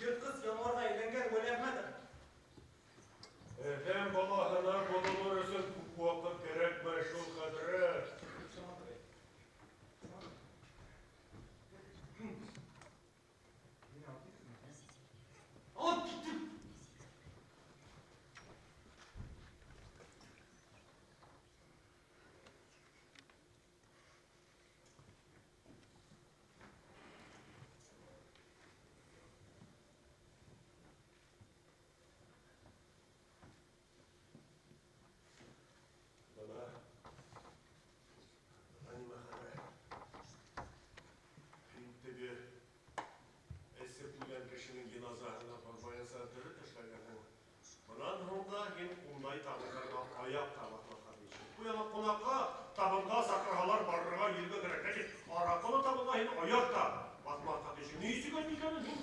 Йыртҡыс януарға әйләнгән Вәлиәхмәт ағай. Әҙәм балаһына боҙолор өсөн күп ваҡыт кәрәкмәй шул, хәҙрәт. Самат ағай. Самат ағай. Мине алып китерме? Алып киттем. Бына, бына нимә, хәҙрәт. Һин теге эсеп үлгән кешенең йыназаһына бармайынса дөрөҫ эшләгәнһең. Бынан һуң да һин ундай табындарға аяҡ та баҫмаҫҡа тейешһең. Ҡуяла ҡунаҡҡа табынға саҡырһалар барырға йөрөргә кәрәк. Ләкин араҡылы табынға һин аяҡ та баҫмаҫҡа тейешһең. Ни өсөн икәнен һин?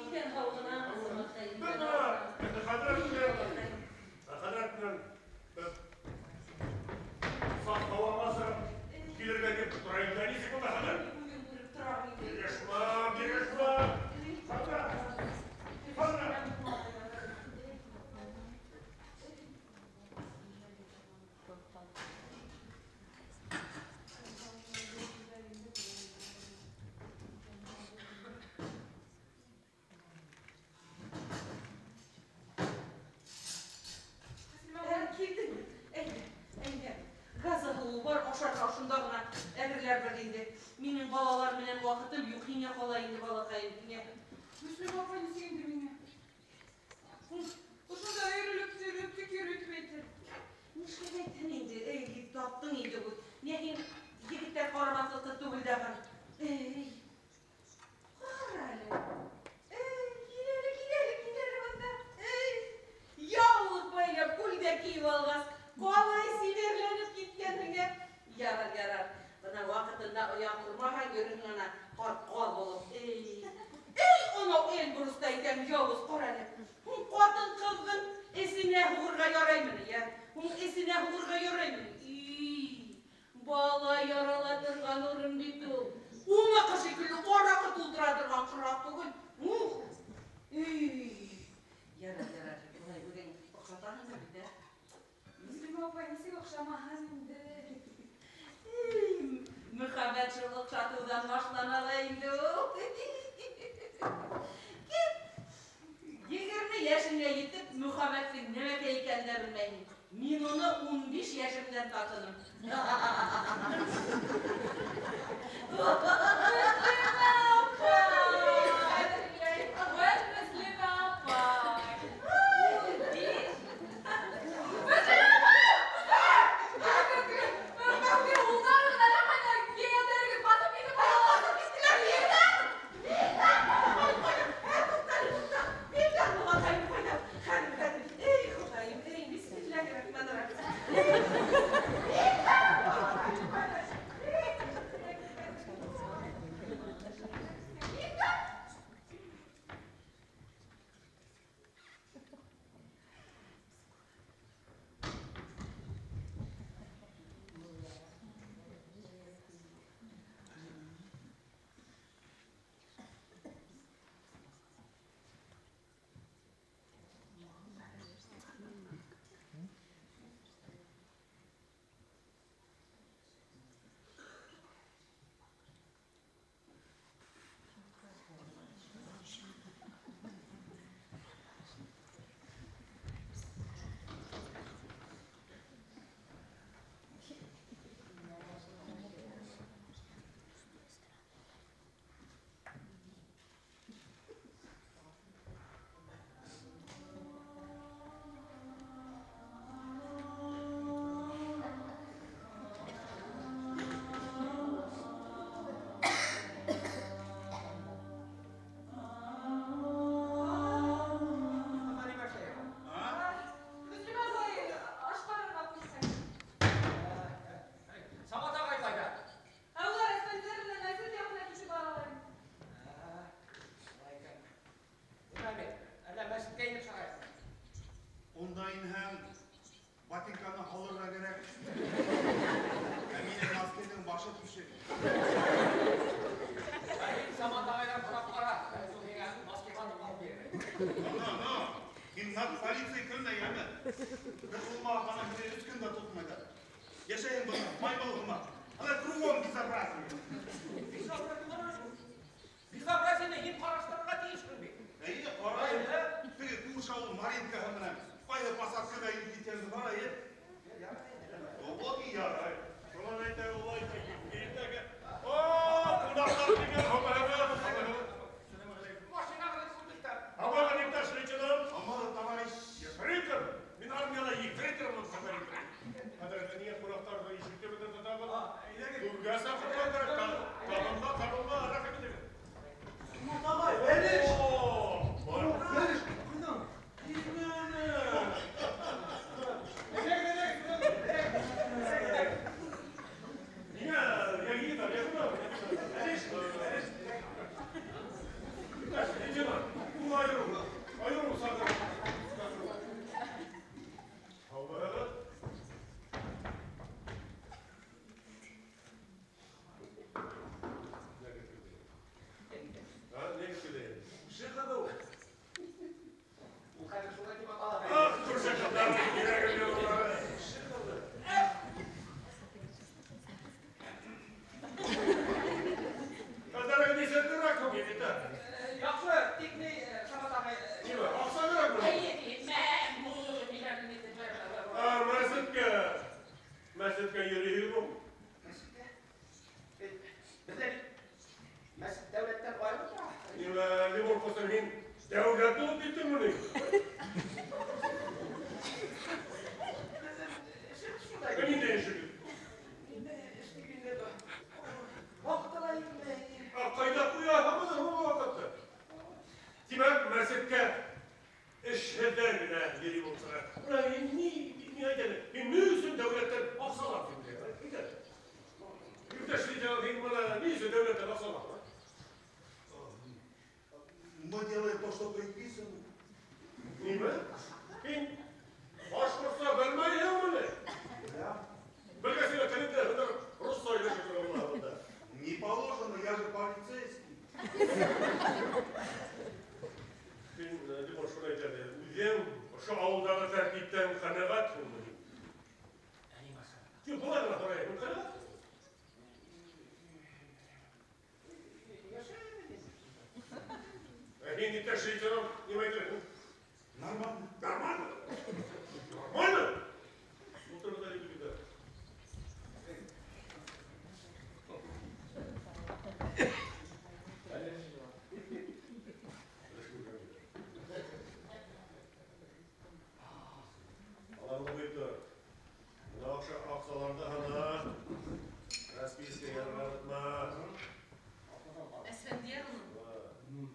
Иҫән һау ғына, Самат ағай. Бына, инде хәҙрәт менән, хәҙрәт менән беҙ саф һауаға сығып килергә тип тора инде. Нисек булды, хәҙрәт? Үҙем күреп торам инде. Бирешмә, бирешмә. Хәҙрәт, хәҙрәт. Килдеңме? Әйҙә, әйҙә. Газы һыуы бар, ашарға ошонда ғына әҙерләрбеҙ инде. Минең балалар менән ваҡытым юҡ, һиңә ҡала инде, балаҡайым, һиңә. Мөслимә апай нисек инде миңә? Ошонда өйрөлөп, сөрөп, төкөрөтөп әйтер. Нишләп әйтһен инде? Эй, таптың инде был. Ни һин егеттәр ҡарамаҫлыҡты түгел дә бар. Эй, ҡара әле. Эй, кил әле, кил әле, кил әле бында. Эй, яулыҡ бәйләп, күлдәк кейеп алғас, ҡалай сибәрләнеп киткәнһең, ә? Ярар, ярар. Бына ваҡытында оя ҡормаһаң, йөрөһөң ана ҡарт ҡаҙ булып. Эй, эй, анау Эльбруста икән, яуыз, ҡара әле. Һуң ҡатын-ҡыҙҙың эсенә һуғырға яраймы ни, ә? Һуң эсенә һуғырға яраймы ни? Ий, бала ярала торған урын бит ул. Уныҡы шикелле араҡы тултыра торған ҡораҡ түгел. Ух! Эй, ярар, ярар. Былай үҙең оҡшатаһың да бит, ә? Мөслимә апай нисек оҡшамаһын инде? Эй, мөхәббәт шул оҡшатыуҙан башлана ла инде ул. Кит! 20 йәшеңә етеп, мөхәббәттең нәмәкәй икәнен дә белмәйһең. Мин уны 15 йәшемдән татыным. Мөслимә апай! Вәт Мөслимә апай! 15! Мөслимә апай! Улдарығыҙ әллә ҡайҙа кейәүҙәрегеҙ баҫып китеп баралар. Эй, Хоҙайым, эй, бисмилләһир-рахмәнир-рахим. Ә һин Самат ағайҙан һорап ҡара, бәлки ул һиңә носки һатып алып бирер. Ну, ну, һин полиция көнөнә йәме. Бер улма ана һине өс көн дә тотмайҙар. Йәшәйһең бында, маймыл һымаҡ. Ана кругом безобразие. Безобразиены һин ҡараштырырға тейешһең бит. Эйе, ҡарайым. Теге күрше ауыл Маринкаһы менән ҡайһы посадкаға инеп киткәнде ҡарайым. Вот и ярай. Шунан әйтә улай иртәгә. О, ҡунаҡтар килгән, Машинағыҙҙы күрҙек тә. Һаумыһығыҙ, иптәш лейтенант. Һаумыһығыҙ, товарищ. Ефрейтор. Мин армияла ефрейтор булып хәбәр итәм. Хәҙер ниңә ҡунаҡтарҙы ишекте бөтә тотабыҙ? Түргә саҡырырға кәрәк. Табынға, табынға, рәхим итегеҙ. Самат ағай, бәлеш! О, бар. Бәлеш, ҡуйҙың. Нимәне? Әйҙәгеҙ, әйҙәгеҙ. Ниңә, егеттәр, бәлеш, бәлеш. Иптәш лейтенант, ул айырыу, айырыу саҡыр. Һаумыһығыҙ. Һа, ни көтөлә? Шиҡыҙы ул. Ул хәҙер шулай тип атала. Ах, күрше ҡыҙҙарҙың кәрәге юҡ уларға. Шиҡыҙы. Хәҙер нисә кәрәк һуң, егеттәр? Яҡшы, тик ни, Самат ағай, Нимә, аҡса кәрәкме? Әйе, мә, бу, ниләр. А, мәсеткә. Мәсеткә йөрөйһөңме? Мәсеткә? Беҙҙә бит мәсет дәүләттән айырылып тора. Нимә, Лимон ҡустым, һин дәүләт булып киттеңме ни? Беҙҙең эшебеҙ шундай. Ә ниндәй эшегеҙ? Инде эш тип инде ваҡыты ла етмәй. А ҡайҙа ҡуяһығыҙ ул ваҡытты? Тимәк, мәсеткә эшһеҙҙәр генә йөрөй булһа. Бына ни әйтәле? Һин ни өсөн дәүләттән аҡса алаһың? Әйт әле. Иптәш лейтенант, һин бына ни өсөн дәүләттән аҡса алаһың? Мы делаем то, что предписано. Нимә? Һин башҡортса белмәйһеңме ни? Да. Белгәс һиңә телеңде һындырып русса һөйләшеп тора була бында. Не положено, я же полицейский. Һин, Лимон, шуны әйт әле, үҙең ошо ауылдағы тәртиптән ҡәнәғәтһеңме? Ә нимәсе? Юҡ, былай ғына һорайым, ҡәнәғәт? Йәшәйем. Ә һин, иптәш лейтенант, нимә әйтерһең? Нормально. Нормально? Нормально? Ултырығыҙ әле, егеттәр. Аларҙы ҡуйып тор. Бына аҡсаларҙы һана. Расписка яҙырға онотма. Әсфәндиәр улым.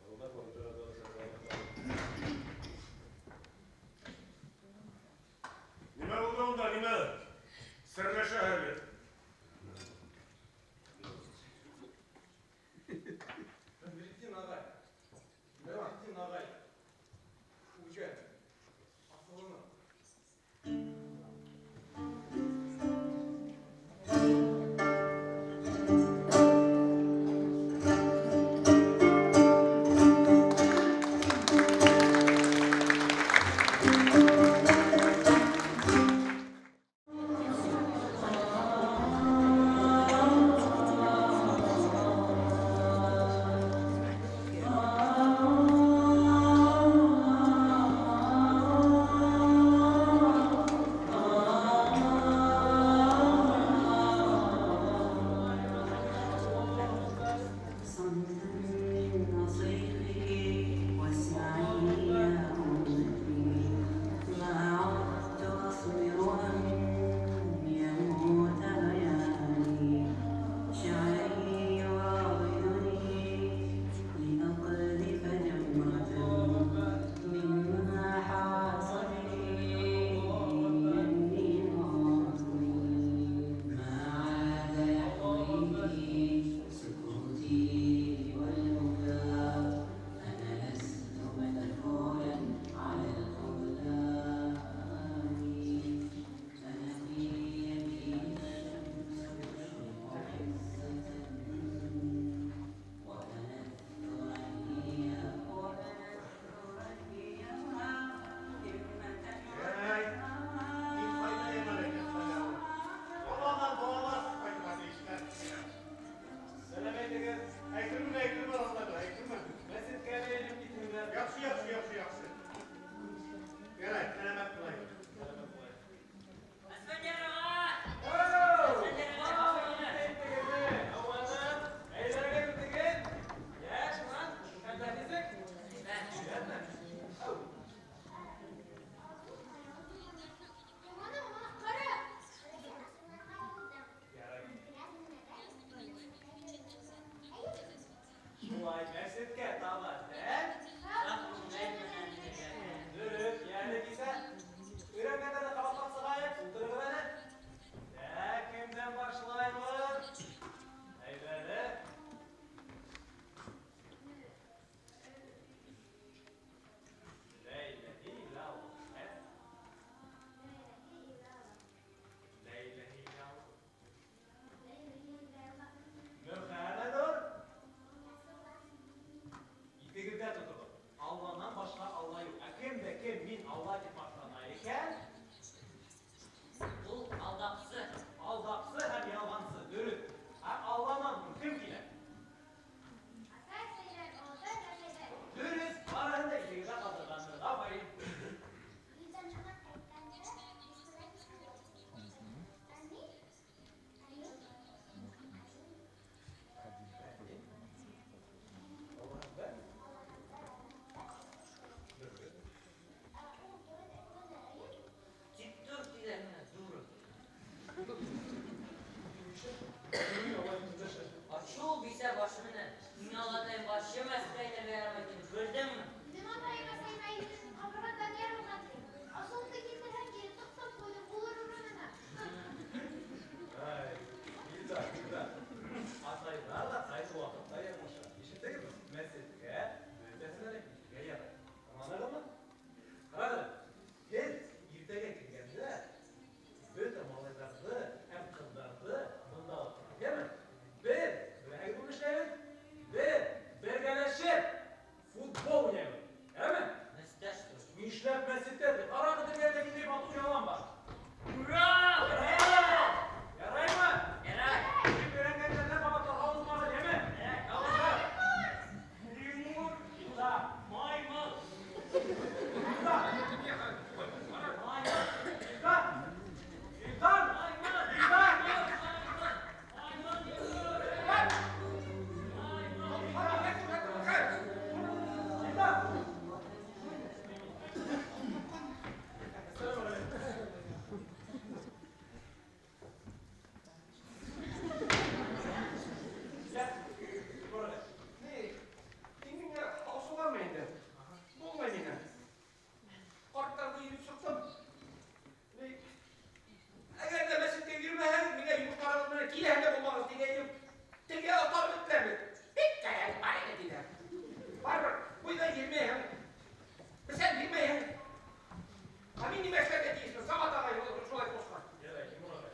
Алда контрада. Мәсеткә таба тән. Дөрөҫ, йәле кисә. Өйрәнгәндәрҙе ҡабатлап сығайыҡ, ултырығыҙ әле. Ә, кемдән башлайбыҙ? Әйҙәгеҙ. Лә иләһә илляллаһ. Лә иләһә илляллаһ. Мөхәммәдур. Иҫегеҙҙә тотоғоҙ. Алланан башҡа Алла юҡ. Ә кем дә кем мин Алла тип маҡтана икән, Ул алдаҡсы. Алдаҡсы һәм ялғансы. Дөрөҫ. Ә Алланан һуң кем килә? Дөрөҫ, барыһын да иҫегеҙҙә ҡалдырғанһығыҙ. Афарин. Аллаһ. Дөрөҫ. Тик тор тиҙәр миңә, дура. Шул бисә башы менән миңә олатайым вообще мәсеткә инергә ярамай тине, белдеңме? Минең атайым әсәйем әйҙә ҡабырғадан ярылған ти. Асыуымды килтерһәң, кире тыҡтым ҡуйҙым булыр урынына. Ай, Илдар, Илдар. Атайҙар ҙа ҡайһы ваҡытта яңылыша. Ишеттегеҙме? Мәсеткә бөтәһенә лә инергә ярай. Аңланығыҙмы? Ҡарағыҙ, һеҙ иртәгә килгәндә бөтә малайҙарҙы һәм ҡыҙҙарҙы бында алып килегеҙ, йәме? Беҙ, беләһегеҙ уны эшләйбеҙ? Беҙ бергәләшеп футбол уйнайбыҙ. Йәме? Мәсеттә что? Нишләп мәсеттә? Ҡарағыҙ, эргәлә ниндәй матур ялан бар. Ура! Яраймы? Ярай. Тип өйрәнгәндәрҙән ҡабатларға онотмағыҙ, йәме? Яуыздар. Лемур. Илдар. Маймыл. Илдар. Маймыл. Илдар. Илдар. Маймыл. Илдар. Маймыл. Илдар. Йә, күрәле. Ни, һин миңә асыуланма инде. Булмай миңә. Ҡарттарҙы йөрөп сыҡтым. Ни, әгәр ҙә мәсеткә йөрөмәһәгеҙ, миңә йомоштарығыҙ менән киләһе лә булмағыҙ тигәйнем. Телгә атарып бөттөләр бит. Бик кәрәк бар ине тиҙәр. Барыбер буйҙа йөрөмәйһең. Бесән бирмәйһең. Ә мин нимә эшләргә тейешмен? Самат ағай шулай ҡушҡан. Ярай, Тимур ағай.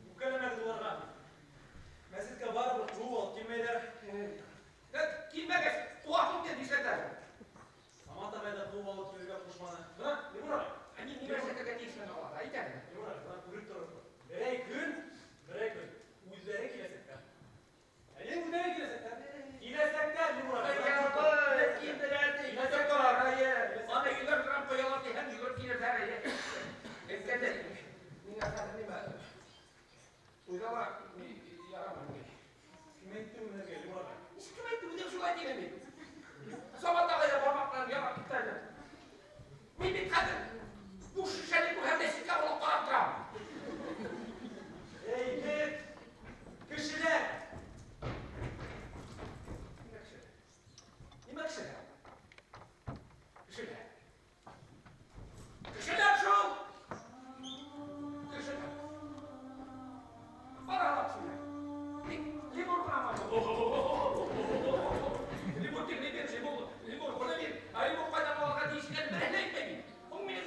Үпкәләмәгеҙ уларға. Мәсеткә барыбер ҡыуып алып килмәйҙәр. Килмәгәс, ҡыуаһың инде нишләтәһең? Самат ағай ҙа ҡыуып алып килергә ҡушманы. Бына, Тимур ағай. Ә мин нимә эшләргә тейешмен уларға? Әйт әле. Тимур ағай, бына күреп торорһоғоҙ. Берәй көн, берәй көн үҙҙәре киләсәктәр. Әйе, үҙҙәре киләсәктәр. Киләсәктәр, Тимур ағай. Килделәр ти, киләсәктәр, әйе. Аны йөҙәр грамм ҡоялар ти, һәм йүгереп килерҙәр, әйе. Әйткәндәй, миңә хәҙер нимә? Туйҙа ла ярамай. Кем әйтте уны һеҙгә, Тимур ағай? Нисек кем әйтте, үҙең шулай тинең бит. Самат ағай ҙа бармаҡтарын ялап китте әле. Мин бит хәҙер буш шешәне күрһәм дә ситкә боролоп ҡарап торам. Эй, беҙ, кешеләр! Нимә кешеләр? Нимә кешеләр? Кешеләр. Кешеләр шул! Кешеләр. Бара ла кешеләр. Тик Лемур ғына Лемур тегене бир, Лемур, Лемур быны бир. Ә Лемур ҡайҙан алырға тейеш икәнен береһе лә әйтмәй бит. Һуң минең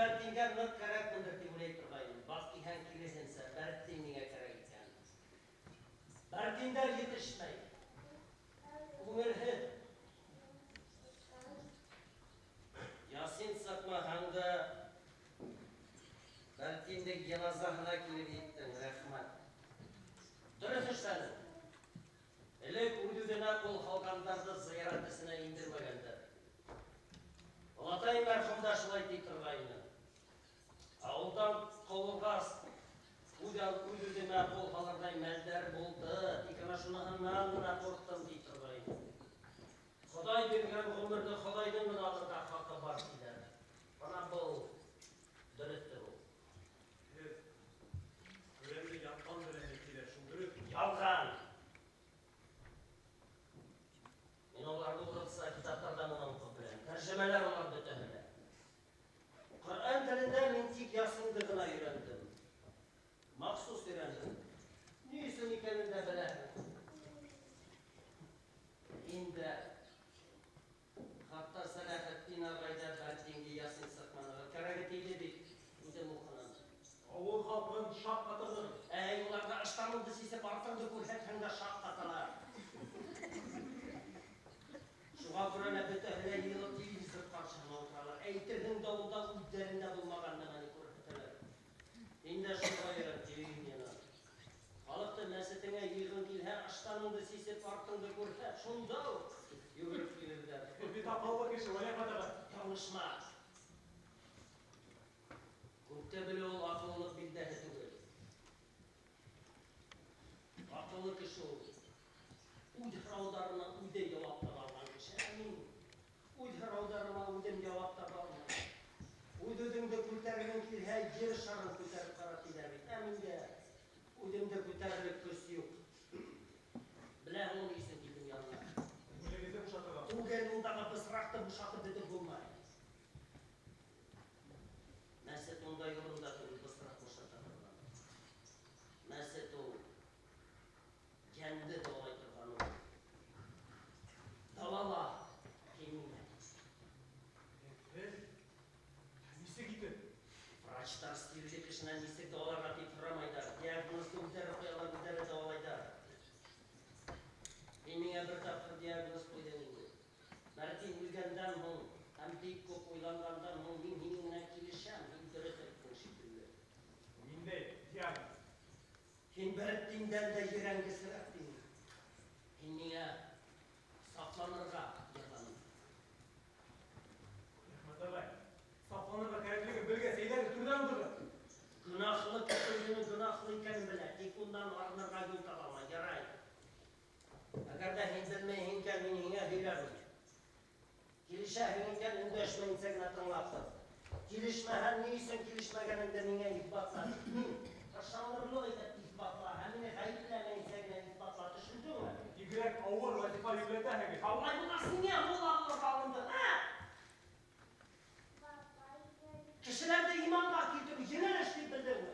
Бәртингә ныҡ кәрәкмендер тип уйлай торғайным. Баҡтиһәң, киреһенсә, Бәртин миңә кәрәк икән. Бәртиндәр етешмәй. Күңелһеҙ. Ясин сыҡмаһаң да, Бәртиндең йыназаһына килеп еттең, рәхмәт. Дөрөҫ эшләнең. Элек үҙ-үҙенә ҡул һалғандарҙы зыярат эсенә индермәгәндәр. Олатай мәрхүм дә шулай ти торғайны. Ауылдан ҡыуылғас, үҙ-үҙемә ҡул һалырҙай мәлдәр булды, тик ана шуныһынан ғына ҡурҡтым ти торғайны. Хоҙай биргән ғүмерҙе Хоҙайҙың ғына алырға хаҡы бар тиҙәр. Бына был дөрөҫтөр ул. Һеҙ Ҡөрьәнде яттан беләһегеҙ тиҙәр, шул дөрөҫмө? Ялған. Мин уларҙы урыҫса китаптарҙан ғына уҡып беләм. Тәржемәләр улар бөтәһе лә. Ҡөрьән телендә мин тик Ясинды ғына өйрәндем. Махсус өйрәндем. Ни өсөн икәнен дә беләһең. Инде хатта Сәләхетдин ағай ҙа Бәртингә Ясин сыҡманы. Кәрәге тейҙе бит, үҙем уҡыным. Ауыл халҡын шаҡ ҡатырҙығыҙ. Әй, уларға ыштаныңды сисеп, артыңды күрһәтһәң дә шаҡ ҡаталар. Шуға күрә лә бөтәһе лә йыйылып телевизор ҡаршыһына ултыралар. Әйтерһең дә унда үҙҙәрендә булмаған нәмәне күрһәтәләр. Һин дә шуға өйрәт, телевидениены. Халыҡты мәсетеңә йыйғың килһә, ыштаныңды сисеп, артыңды күрһәт, шунда уҡ йүгереп килерҙәр. Һеҙ бит аҡыллы кеше, Вәлиәхмәт ағай. Яңылышма. Күпте белеү ул аҡыллылыҡ билдәһе түгел. Аҡыллы кеше ул үҙ һорауҙарына үҙе яуап таба алған кеше. Ә мин үҙ һорауҙарыма үҙем яуап таба алмайым. Үҙ-үҙеңде күтәргең килһә, ер шарын күтәреп ҡара тиҙәр бит. Ә миндә үҙемде күтәрерлек көс юҡ. Беләһең, ул ни өсөн килдем янына? Күңелегеҙҙе бушатырға. Түгел, ундағы бысраҡты бушатып бөтөп булмай. Мәсет ундай урында түгел, бысраҡ бушата торған. Мәсет ул йәнде дауалай торған ул. Дауала һин мине. Һеҙ нисек итеп? Врачтар сирле кешенән нисек дауаларға тип һорамайҙар. Диагнозды үҙҙәре ҡуялар, үҙҙәре дауалайҙар. Һин миңә бер тапҡыр диагноз ҡуйҙың инде. Мәртин үлгәндән һуң һәм бик күп уйланғандан һуң мин һинең менән килешәм, һин дөрөҫ әйттең шикелле. Ниндәй диагноз? Һин Бәртиндән дә ерәнгесерәк тинең. Һин миңә сафланырға яҙаның. Рәхмәт ағай, сафланырға кәрәклеген белгәс, әйҙәгеҙ түрҙән ултырығыҙ. Гөнаһлы кеше үҙенең гөнаһлы икәнен белә, тик ундан арынырға юл таба алмай. Ярай. Әгәр ҙә һин белмәйһең икән, мин һиңә һөйләрмен. Килешәһең икән, өндәшмәйенсә генә тыңлап тор. Килешмәһәң, ни өсөн килешмәгәнеңде миңә иҫбатла. Мин ышанырлыҡ итеп иҫбатла, һәм мине ғәйепләмәйенсә генә иҫбатла. Төшөндөңмө? Бигерәк ауыр вазифа йөкләтәһегеҙ. Алай булғас, ниңә мулла булырға алындың, ә? Кешеләрҙе иманға килтереү еңел эш тип белдеңме?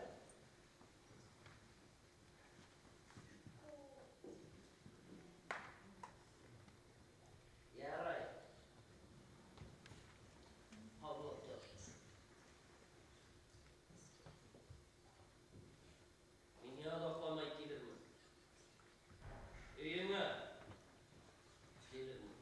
Ярай. Һау булып тор. Миңә оҙаҡламай килермен. Өйөңә килермен.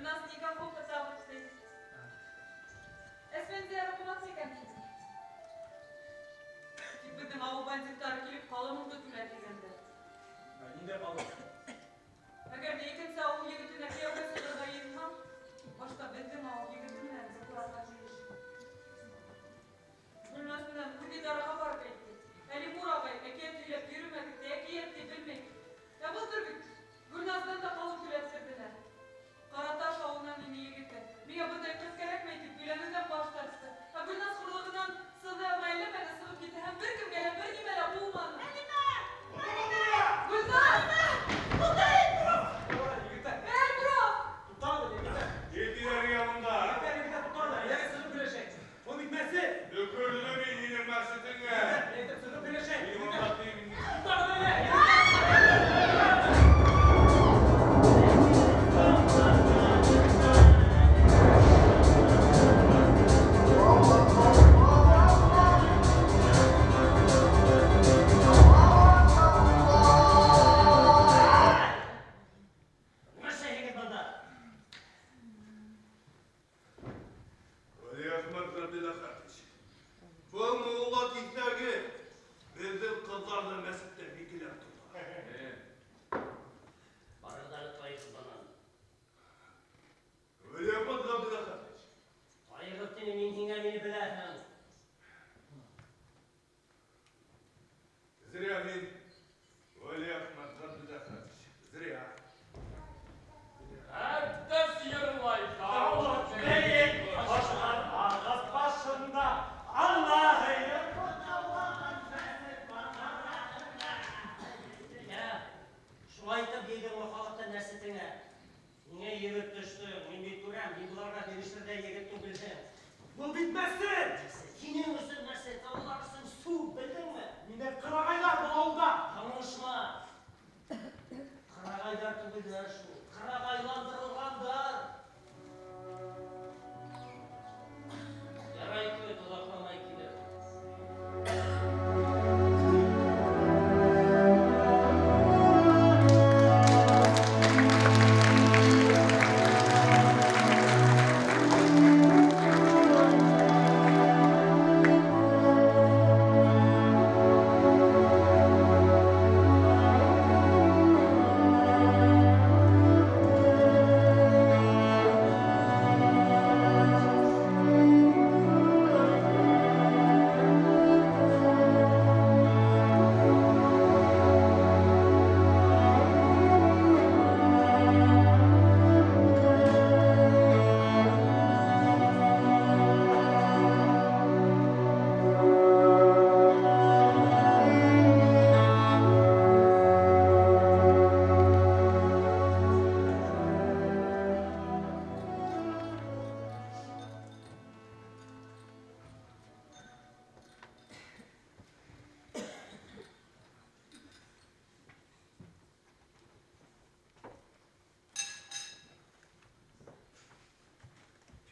Гөлназ никах уҡытабыҙ, ти. Әсфәндиәр уҡымаҫ икән. Тик беҙҙең ауыл бандиттары килеп ҡалымыңды түлә тигәндәр. Ниндәй ҡалым? Әгәр ҙә икенсе ауыл егетенә кейәүгә сығырға йыйынһаң, башта беҙҙең ауыл егете менән йоҡларға тейеш. Гөлназ менән үҙидараға барып әйтте. Әлимур ағай, әкиәт һөйләп йөрөмәгеҙ, ти, әкиәт ти белмәй. Ә былтыр бит Гөлназдан да ҡалым түләттерҙеләр. Ҡараташ ауылынан ине егете. Миңә бындай ҡыҙ кәрәкмәй тип өйләнеүҙән баш тартты. Ә Гөлназ хурлығынан сыҙай алмай әллә сығып китте һәм бер кемгә лә бер нимә лә булманы. Әлимә! Әлимә! Гөлназ! Егеттәр! Эй, бро! Туҡтағыҙ, егеттәр! Китегеҙ монда. Егеттәр, егеттәр, туҡтағыҙ! Әйҙәгеҙ сығып һөйләшәйек. Был бит мәсет! Төкөрҙөм мин һинең мәсетеңә. Егеттәр, сығып һөйләшәйек. Мин Егеттәр, монда тием. туҡтағыҙ әле! Нишләйһегеҙ бында? Вәлиәхмәт Ғәбделәхәтович, был мулла тиҫәге беҙҙең ҡыҙҙарҙы мәсеттә бикләп тота. Барығыҙ әле тайығыҙ бынан. Вәлиәхмәт Ғәбделәхәтович, Тайығыҙ тине мин һиңә, мине беләһең. Зря мин, Вәлиәхмәт Ғәбделәхәтович, зря. Әттәс йырлай. Башлар ағас башында, Аллаһы Йә, шулай итеп йыйҙыңмы халыҡты мәсетеңә? Ниңә егет төштөң? Мин бит күрәм, һин быларға бирешерҙәй егет түгелһең. Был бит мәсет! Һинең өсөн мәсет, ә улар өсөн сүп, белдеңме? Мине ҡырағайҙар был ауылда! Аңлашма. Ҡырағайҙар түгелдәр шул. Ҡырағайландырылғандар. Ярай көт, оҙаҡламай килер.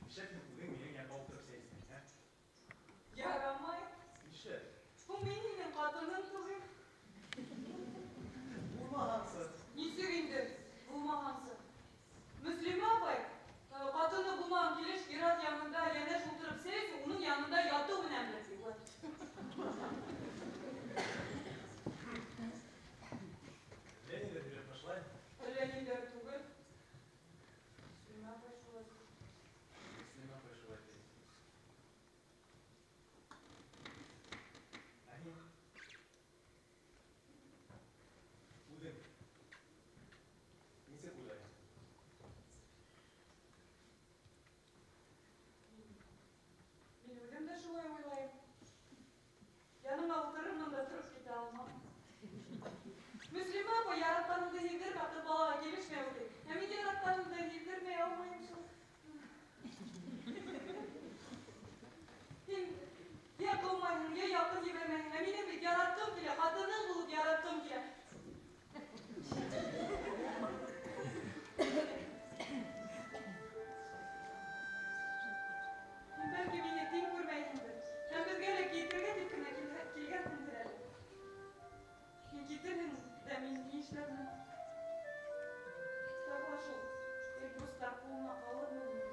Нишләп үҙең минең янға ултырып сәй эсмәйһең, ә? Ярамай. Нишләп? Һуң мин һинең ҡатының түгел. Булмағансы. Нисек инде булмағансы? Мөслимә апай, ҡатыны булмаған килеш ир-ат янында йәнәш ултырып сәй эсеү, уның янында ятыу менән бер ти. Әллә ниҙәр һөйләп башлай. Әллә ниҙәр түгел. Мөслимә апай шулай ти. Мөслимә апай шулай ти. Ә һин? Үҙең нисек уйлайһың? Мин үҙем дә шулай уйлайым. Яныңа ултырырмын да тороп китә алмам. Мөслимә апай яратҡаныңды һиҙҙермә, ҡыҙ балаға килешмәй ул ти. Ә мин яратҡанымды һиҙҙермәй алмайым шул. Һин йә ҡыумайһың, йә яҡын ебәрмәйһең. Ә минең бит яратҡым килә, ҡатының булып яратҡым килә. Һин бәлки мине тиң күрмәйһеңдер. Һәм беҙгә лә китергә тип кенә килгәнһеңдер әле. Һин китерһең дә мин ни эшләрмен? Тағы ла шул Эльбрустар ҡулына ҡулына ҡалырмы инде?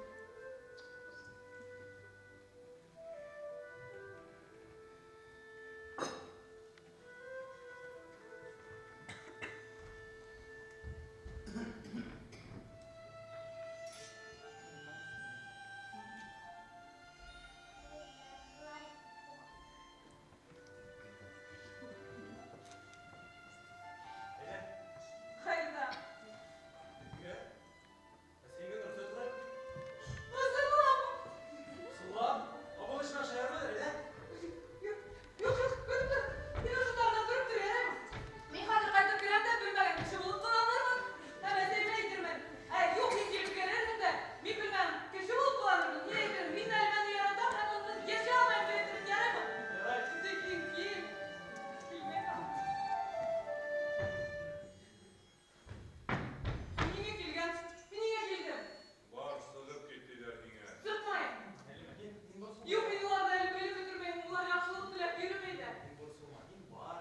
Ҡайҙа? Өйгә. Ә син генә рөхсәт һорайым. Бозылам! Сулап, авыл эшенә шаярмадыр, әйдә. Юҡ, юҡ, көтөп тор. Мин ошо тағынан тороп тор, яраймы? Мин хәҙер ҡайтып керәм дә белмәгән кеше булып ҡыланырмын. Һәм әсәйемә әйтермен. Ә юҡ, һин килеп керерһең дә, мин белмәгән кеше булып ҡыланырмын. Ни әйтермен? Мин Нәлимәне яратам һәм унһыҙ йәшәй алмайым тип әйтермен, яраймы? Ярай. Тик һин кил. Килмәй ҡал. Мин ниңә килгән? Мин ниңә килдем? Бар, сығып кит тиҙәр һиңә. Сыҡмайым. Нәлимә, һин борсолма. Юҡ, мин уларҙы әле белеп бөтөрмәйем. Улар яҡшылыҡ теләп йөрөмәйҙәр. Һин борсолма, һин бар.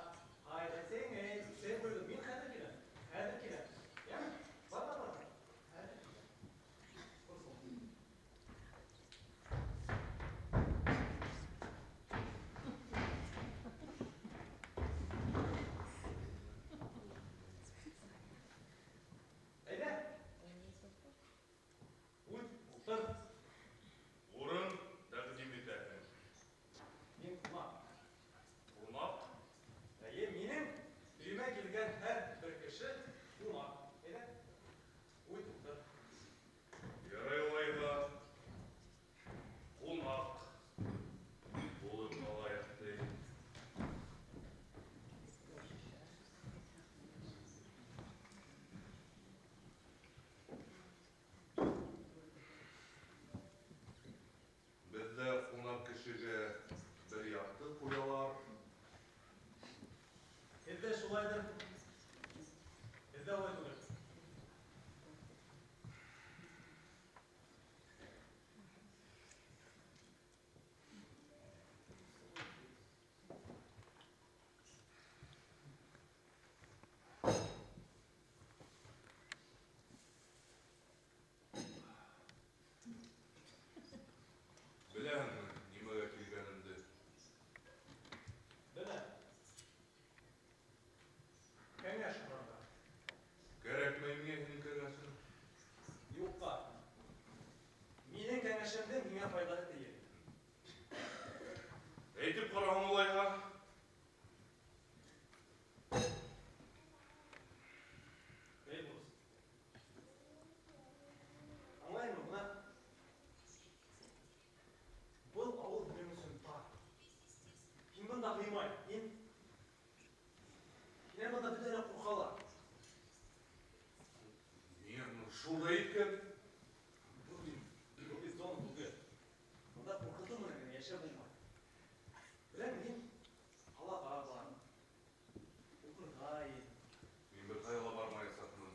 Ҡайт, әсәйең әйт, сәй ҡуйҙым. Мин хәҙер киләм. Хәҙер киләм. Йәме? Бар, бар, бар. Хәҙер киләм. Борсолма. Әйҙә. Үт, ултыр. Урын тәҡдим итәһең. Мин ҡунаҡ. Ҡунаҡ? Эйе, минең өйөмә килгән һәр бер кеше ҡунаҡ. Әйҙә. Үт, ултыр. Ярай улайһа. Ҡунаҡ булып ҡалайыҡ ти. Беҙҙә ҡунаҡ кешегә бер яҡты ҡуялар. Һеҙҙә шулайҙыр. Беҙҙә улай түгел. Беләһеңме, нимәгә килгәнемде? Беләм. Кәңәш һорарға. Кәрәкмәй миңә һинең кәңәшең. Юҡҡа. Минең кәңәшемдең һиңә файҙаһы тейер. Әйтеп ҡараһаң улайһа. Эй, бурыс. Аңлайһыңмы, бына был ауыл һинең өсөн тар. Һин бында һыймай. Һинән бында бөтәһе лә ҡурҡалар. Миңә шул да еткән. Был бит зона түгел. Бында ҡурҡытыу менән генә йәшәп булмай. Беләм, һин ҡалаға бар. Уҡырға ин. Мин бер ҡайҙа ла бармаясаҡмын.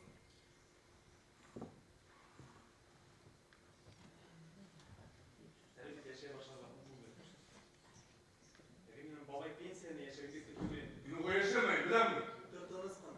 Әле бит йәшәй башларға түгел. Әле минең бабай пенсияны йәшәгән бик түгел инде. Мин уға йәшәмәйем, беләңме? Ултыр тыныс ҡына.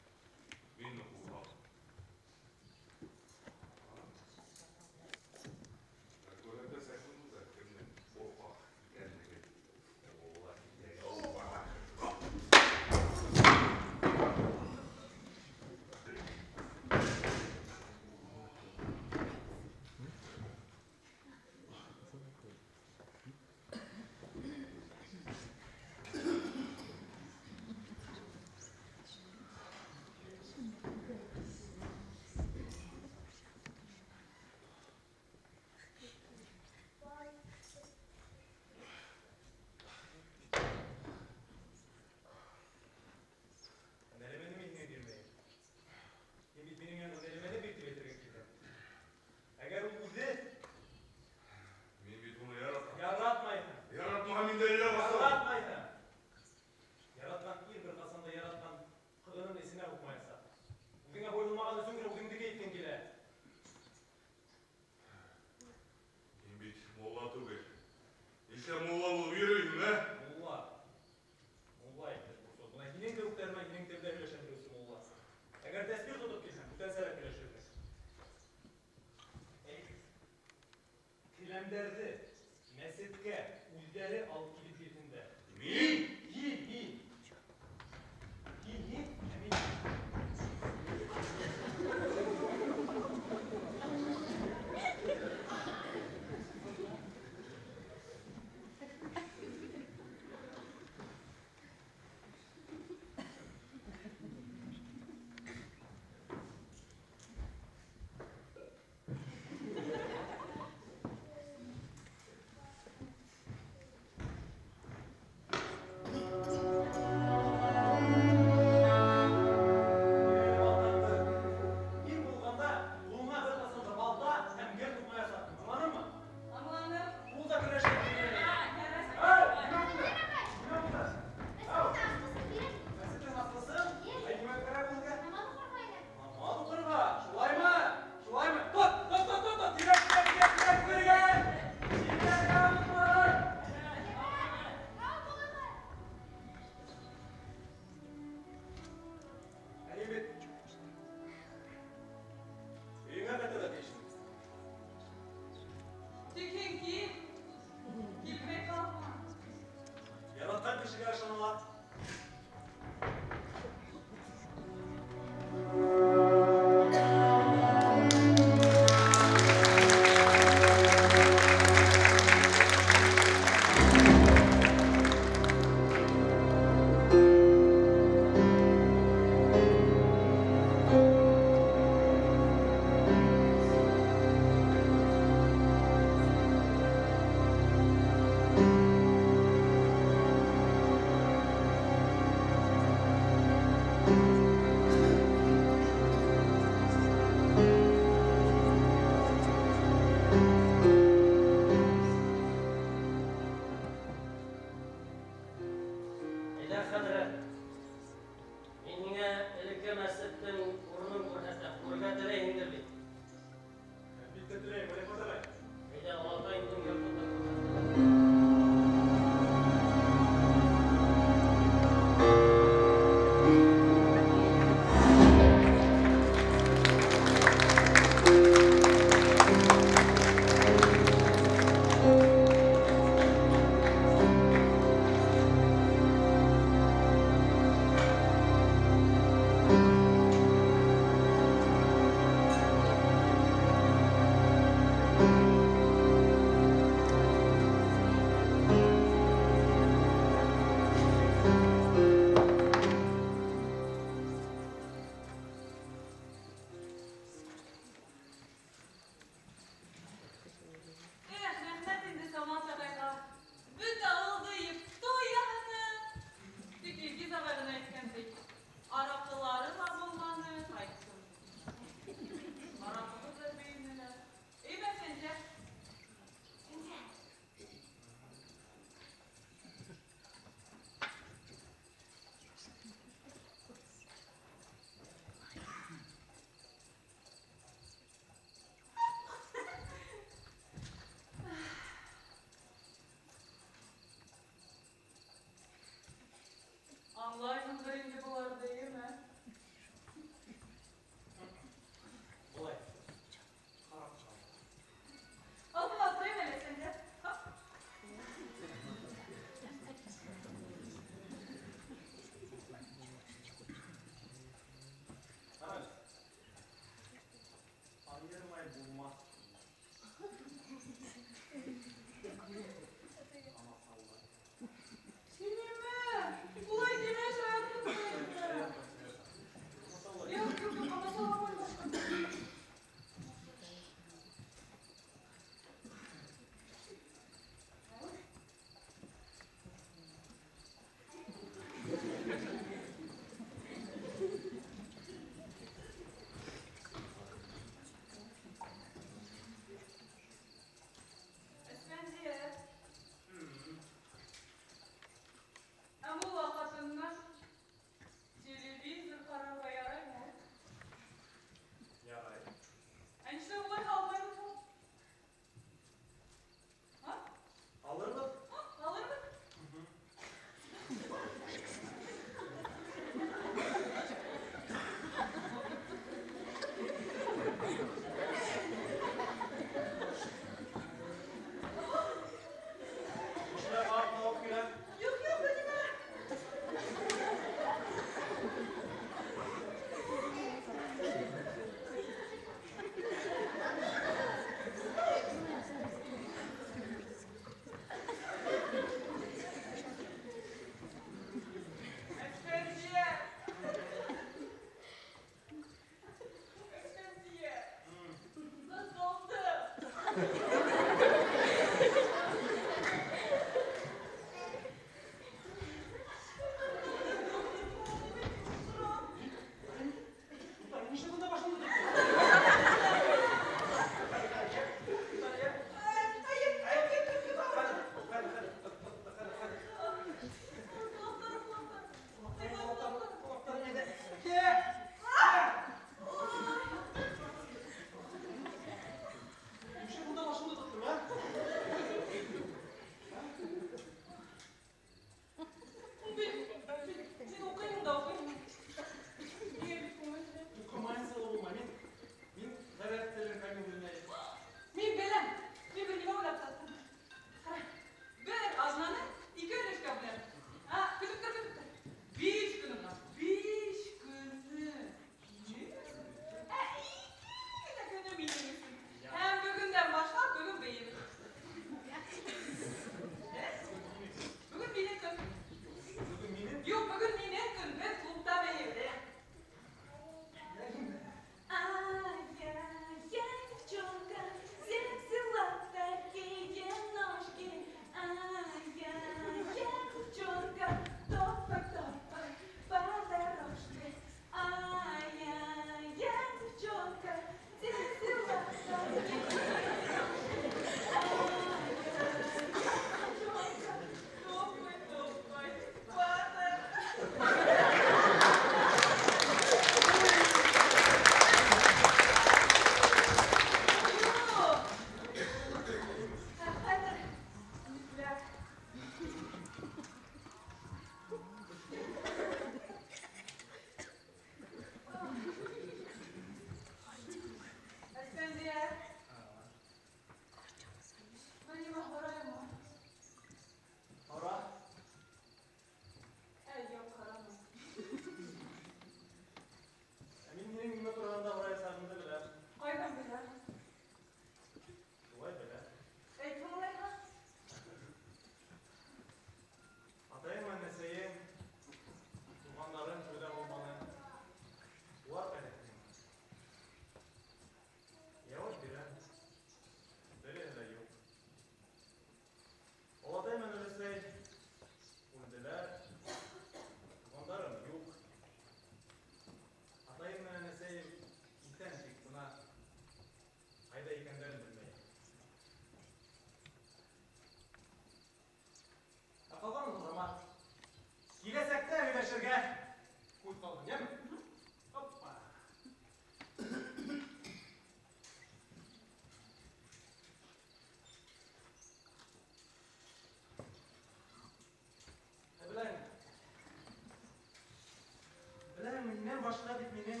Башҡа бит минең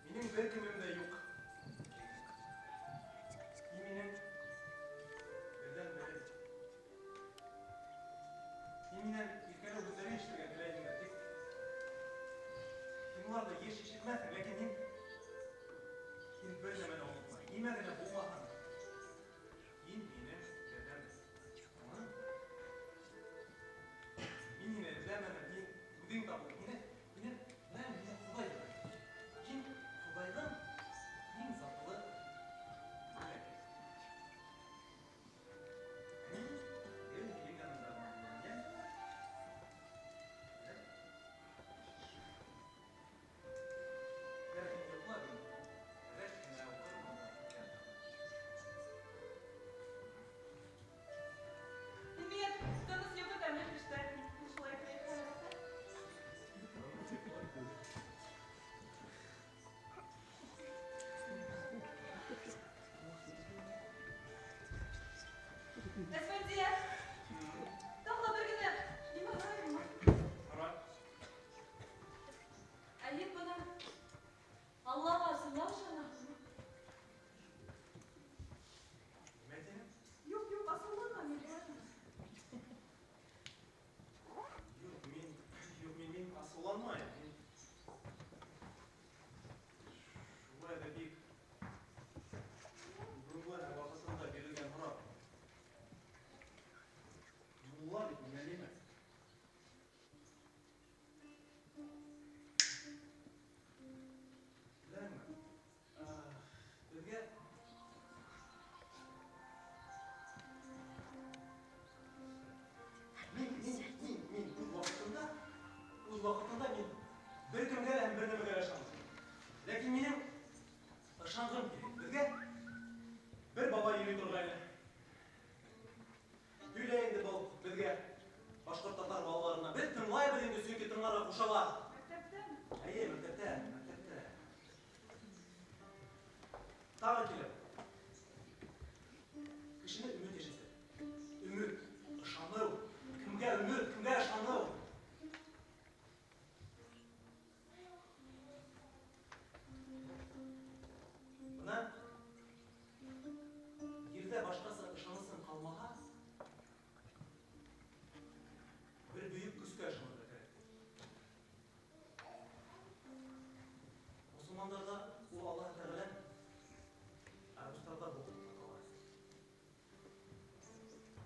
минең бер кемем дә юҡ. Һин минең берҙән-берем. Һин минән иркәләү һүҙҙәре ишетергә теләйһең дә, тик һин уларҙы йыш ишетмәҫһең, ләкин һин һин бер нәмә лә онотма. Нимә генә булмаһын, һин минең берҙән-берем. Аңланыңмы? Мин һине эҙләмәнем, һин үҙең табылдың. Һине, һине, менә миңә Хоҙай ебәрҙе. Һин Хоҙайҙың иң затлы бүләге. Ә мин гел һинең яныңда гына булам, йәме? Йәме? Әгәр һин йоҡла, мин рәт кенә уҡырмын да әкият. Һин миңә тыныс йоҡо тәмле төштәр шулай теләйем. Әсфәндияр, тағы ла бер генә нимә һорайыммы? Һора. Ә һин бына Аллаға ысынлап ышанаһыңмы? Нимә тинең? Юҡ, юҡ, асыуланма, мин былай ғына. Юҡ, мин, юҡ, мин, мин асыуланмайым. Мин шулай ҙа бик урынлы һәм ваҡытында бирелгән һорау. Мулла бит мин әле имәс. Беләһеңме? Беҙгә мин, мин, мин, мин үҙ ваҡытында мин бер кемгә лә һәм бер нәмәгә лә ышанмайым. Ләкин минең ышанғым килә. Беҙгә бер бабай йөрөй торғайны. Һөйләй инде был беҙгә башҡорт татар балаларына. Беҙ тыңлайбыҙ инде, сөнки тыңларға ҡушалар. Мәктәптәме? Эйе, мәктәптә, мәктәптә. Тағы килеп. Кешене өмөт йәшәтә. Өмөт, ышаныу. Кемгә өмөт, кемгә ышаныу? Бына ерҙә башҡаса ышанысың ҡалмаһа, бер бөйөк көскә ышанырға кәрәк. Мосолмандарҙа ул Аллаһ Тәғәлә, ә руҫтарҙа Бог тип атала.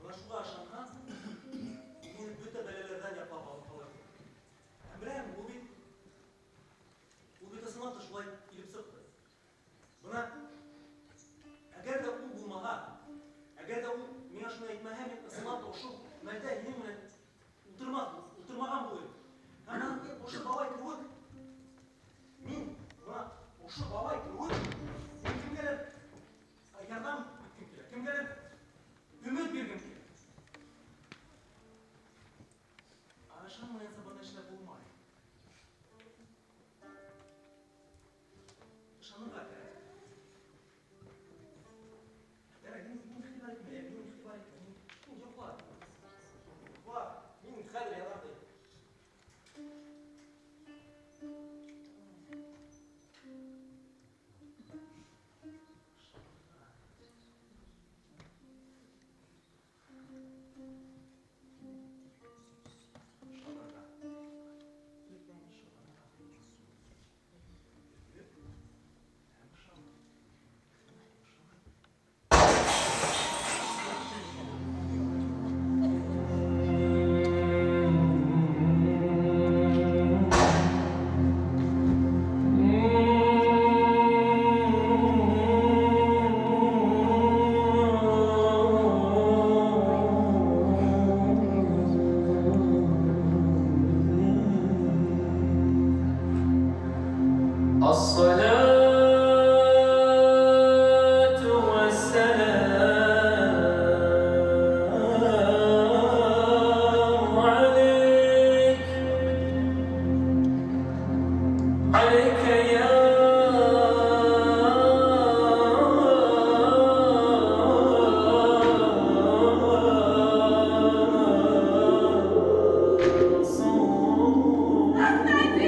Бына шуға ышанһаң, һине бөтә бәләләрҙән яҡлап алып ҡалыр. Һәм беләһеңме, ул бит ысынлап та шулай килеп сыҡты. Бына әгәр ҙә ул булмаһа, әгәр ҙә ул миңә шуны әйтмәһә, мин ысынлап та ошо мәлдә һинең менән ултырмаған булыр инем. Һәм мин ошо бабай кеүек, мин бына ошо бабай кеүек, мин кемгәлер ярҙам иткем килә, кемгәлер өмөт биргем килә. Ә ышанмайынса быны эшләп булмай. Ышанырға кәрәк. Ярай, мин иғтибар итмә, мин иғтибар итмә, мин йоҡла. Йоҡла, мин хәҙер янарҙайым. Ышанырға. Ышанырға. Өмөт һәм ышаныу. Ышаныу. الصلاة والسلام عليك عليك يا رسول Әсфәндияр!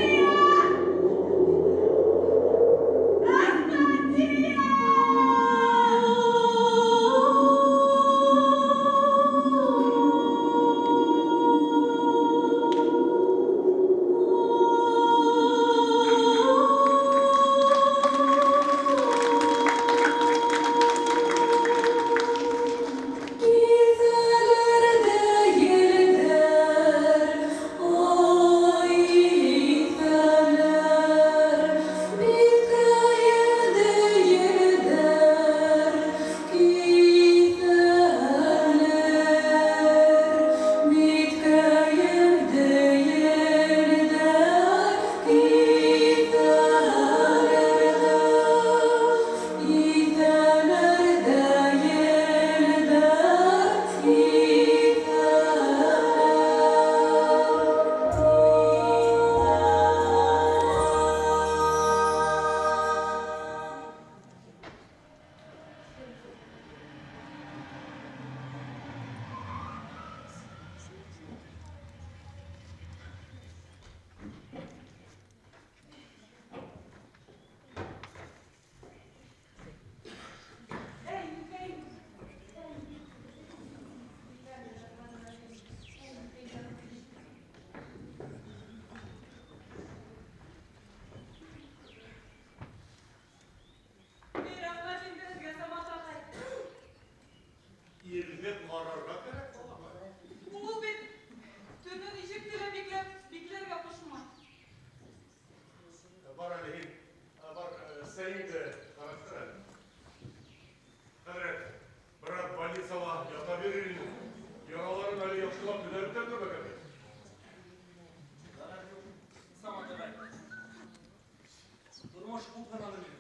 Тормош күп һынады мине.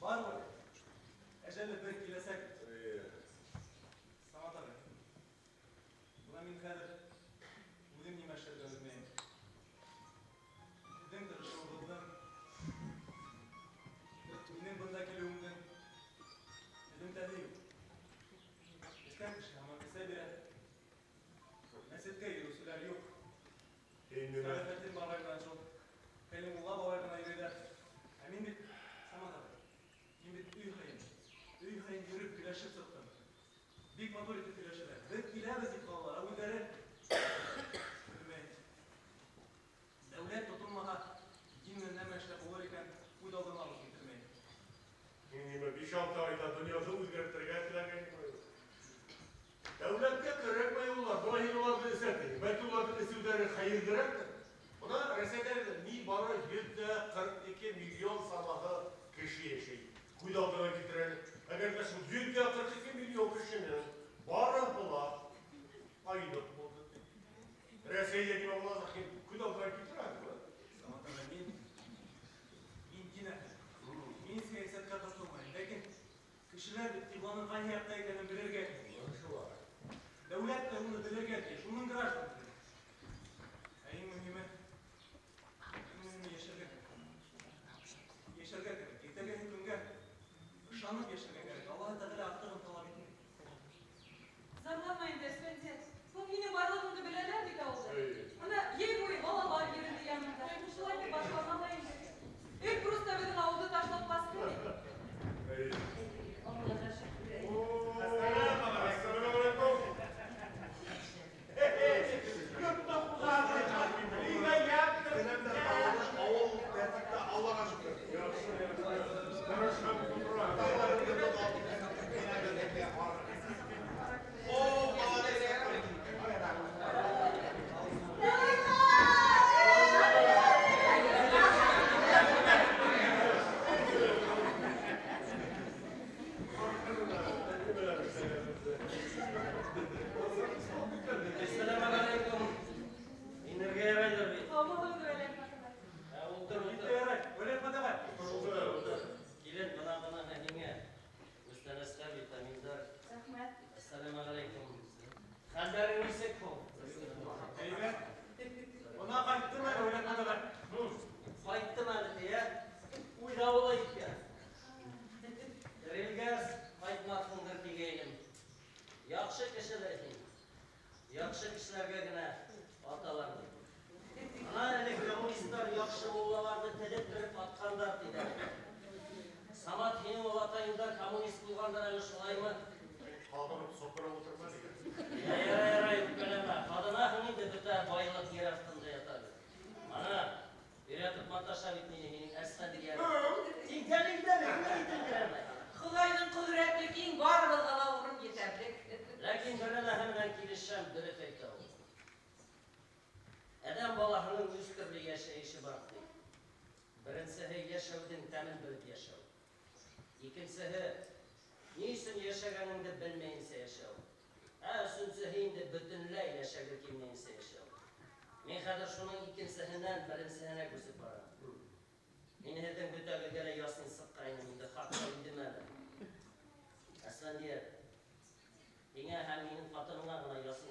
Барыбер әжәле бер киләсәк. Самат ағай, бына мин хәҙер үҙем нимә эшләргә белмәйем. Һеҙҙең тырышыуығыҙҙың, минең бында килеүемдең һөҙөмтәһе юҡ. Эскән кеше һаман эсә бирә. Мәсеткә йөрөүселәр юҡ. Сәләхетдин бабай менән шул Кәлимулла бабай ғына йөрөйҙәр. Ә мин бит, Самат ағай, мин бит өй һайын, өй һайын йөрөп һөйләшеп сыҡтым. Бик матур итеп һөйләшәләр. Беҙ киләбеҙ тип ҡалалар, ә үҙҙәре белмәйем. Дәүләт тотонмаһа, дин менән нәмә эшләп булыр икән, күҙ алдыма ла килтермәйем. Нимә, 5-6 айҙа донъяны үҙгәртергә теләгән. Дәүләткә кәрәкмәй улар, бына һин уларҙы эсәһең. Бәлки уларҙың эсеүҙәре хәйерлерәктер. Бына Рәсәйҙә ни бары 142 миллион самаһы кеше йәшәй. Күҙ алдына килтерәле. Әгәр ҙә шул 142 миллион кешенең барыһы ла айныҡ булды. Рәсәйҙә нимә буласаҡ, һин күҙ алдына килтерәһеңме? Самат ағай, мин дин әһеле. Мин сәйәсәткә ҡыҫылмайым. Ләкин кешеләр бит ҡибланың ҡайһы яҡта икәнен белергә тейеш. Дәүләт тә уны белергә тейеш, уның граждан. Ә иң мөһиме, йәшәргә кәрәк. Йәшәргә кәрәк. Иртәгәһе көнгә ышанып йәшәргә кәрәк. Аллаһы Тәғәлә артығын талап итмәй. Зарланма инде, Әсфәндиәр. Һуң һинең барлығыңды беләләр бит ауылда. Бына йәй буйы балалар йөрөне янында. Шулай итеп башлана ла инде. Эльбрус та беҙҙең ауылды ташлап ҡасты бит. Аллаға шөкөр. Әссәләмәғәләйкүм. Ауыл тәртиптә, Аллаға шөкөр. О, молодец! Әссәләмәғәләйкүм. Инергә ярайҙыр бит. Һаумыһығыҙ, Вәлиәхмәт ағай. Ә, ултыр, Бик тә ултыр. ярай. Вәлиәхмәт ағай. Килен, бына бына һиңә. Күстәнәстәр, витаминдар. Рәхмәт. Әссәләмәғәләйкүм. Хәлдәрең нисек һуң? Әйбәт. Бына ҡайттым әле, Вәлиәхмәт ағай. Ҡайттым әле, тиә. Үҙ ауылы икән. Терелгәс, ҡайтмаҫһыңдыр тигәйнем. Яҡшы кешелер һин. Яҡшы кешеләргә генә аталар бит. Ана элек коммунисттар яҡшы муллаларҙы телеп төрөп атҡандар тиҙәр. Самат, һинең олатайыңдар коммунист булғандар әле шулаймы? Ҡалдырып соҡорап ултырма тигән. Ярай, ярай, үпкәләмә. Ҡаҙынаһың инде, бөтә байлыҡ ер аҫтында ята бит. Ана, өйрәтеп маташа бит мине һинең Әсхәдиә. Һин дәлилдәр, һиңә әйтелгерәме? Хоҙайҙың ҡөҙрәте киң, барыбыҙға ла урын етәрлек. Ләкин бер нәмәһе менән килешәм, дөрөҫ әйтә ул. Әҙәм балаһының өс төрлө йәшәйеше бар ти. Беренсеһе йәшәүҙең тәмен белеп йәшәү. Икенсеһе ни өсөн йәшәгәнеңде белмәйенсә йәшәү. Ә өсөнсөһө инде бөтөнләй йәшәге килмәйенсә йәшәү. Мин хәҙер шуның икенсеһенән беренсеһенә күсеп барам. Мин һеҙҙең бөтәгеҙгә лә ясин сыҡҡайным инде, хаҡта индем әле. Әсфәндиәр, һиңә һәм минең ҡатыныңа ғына ясин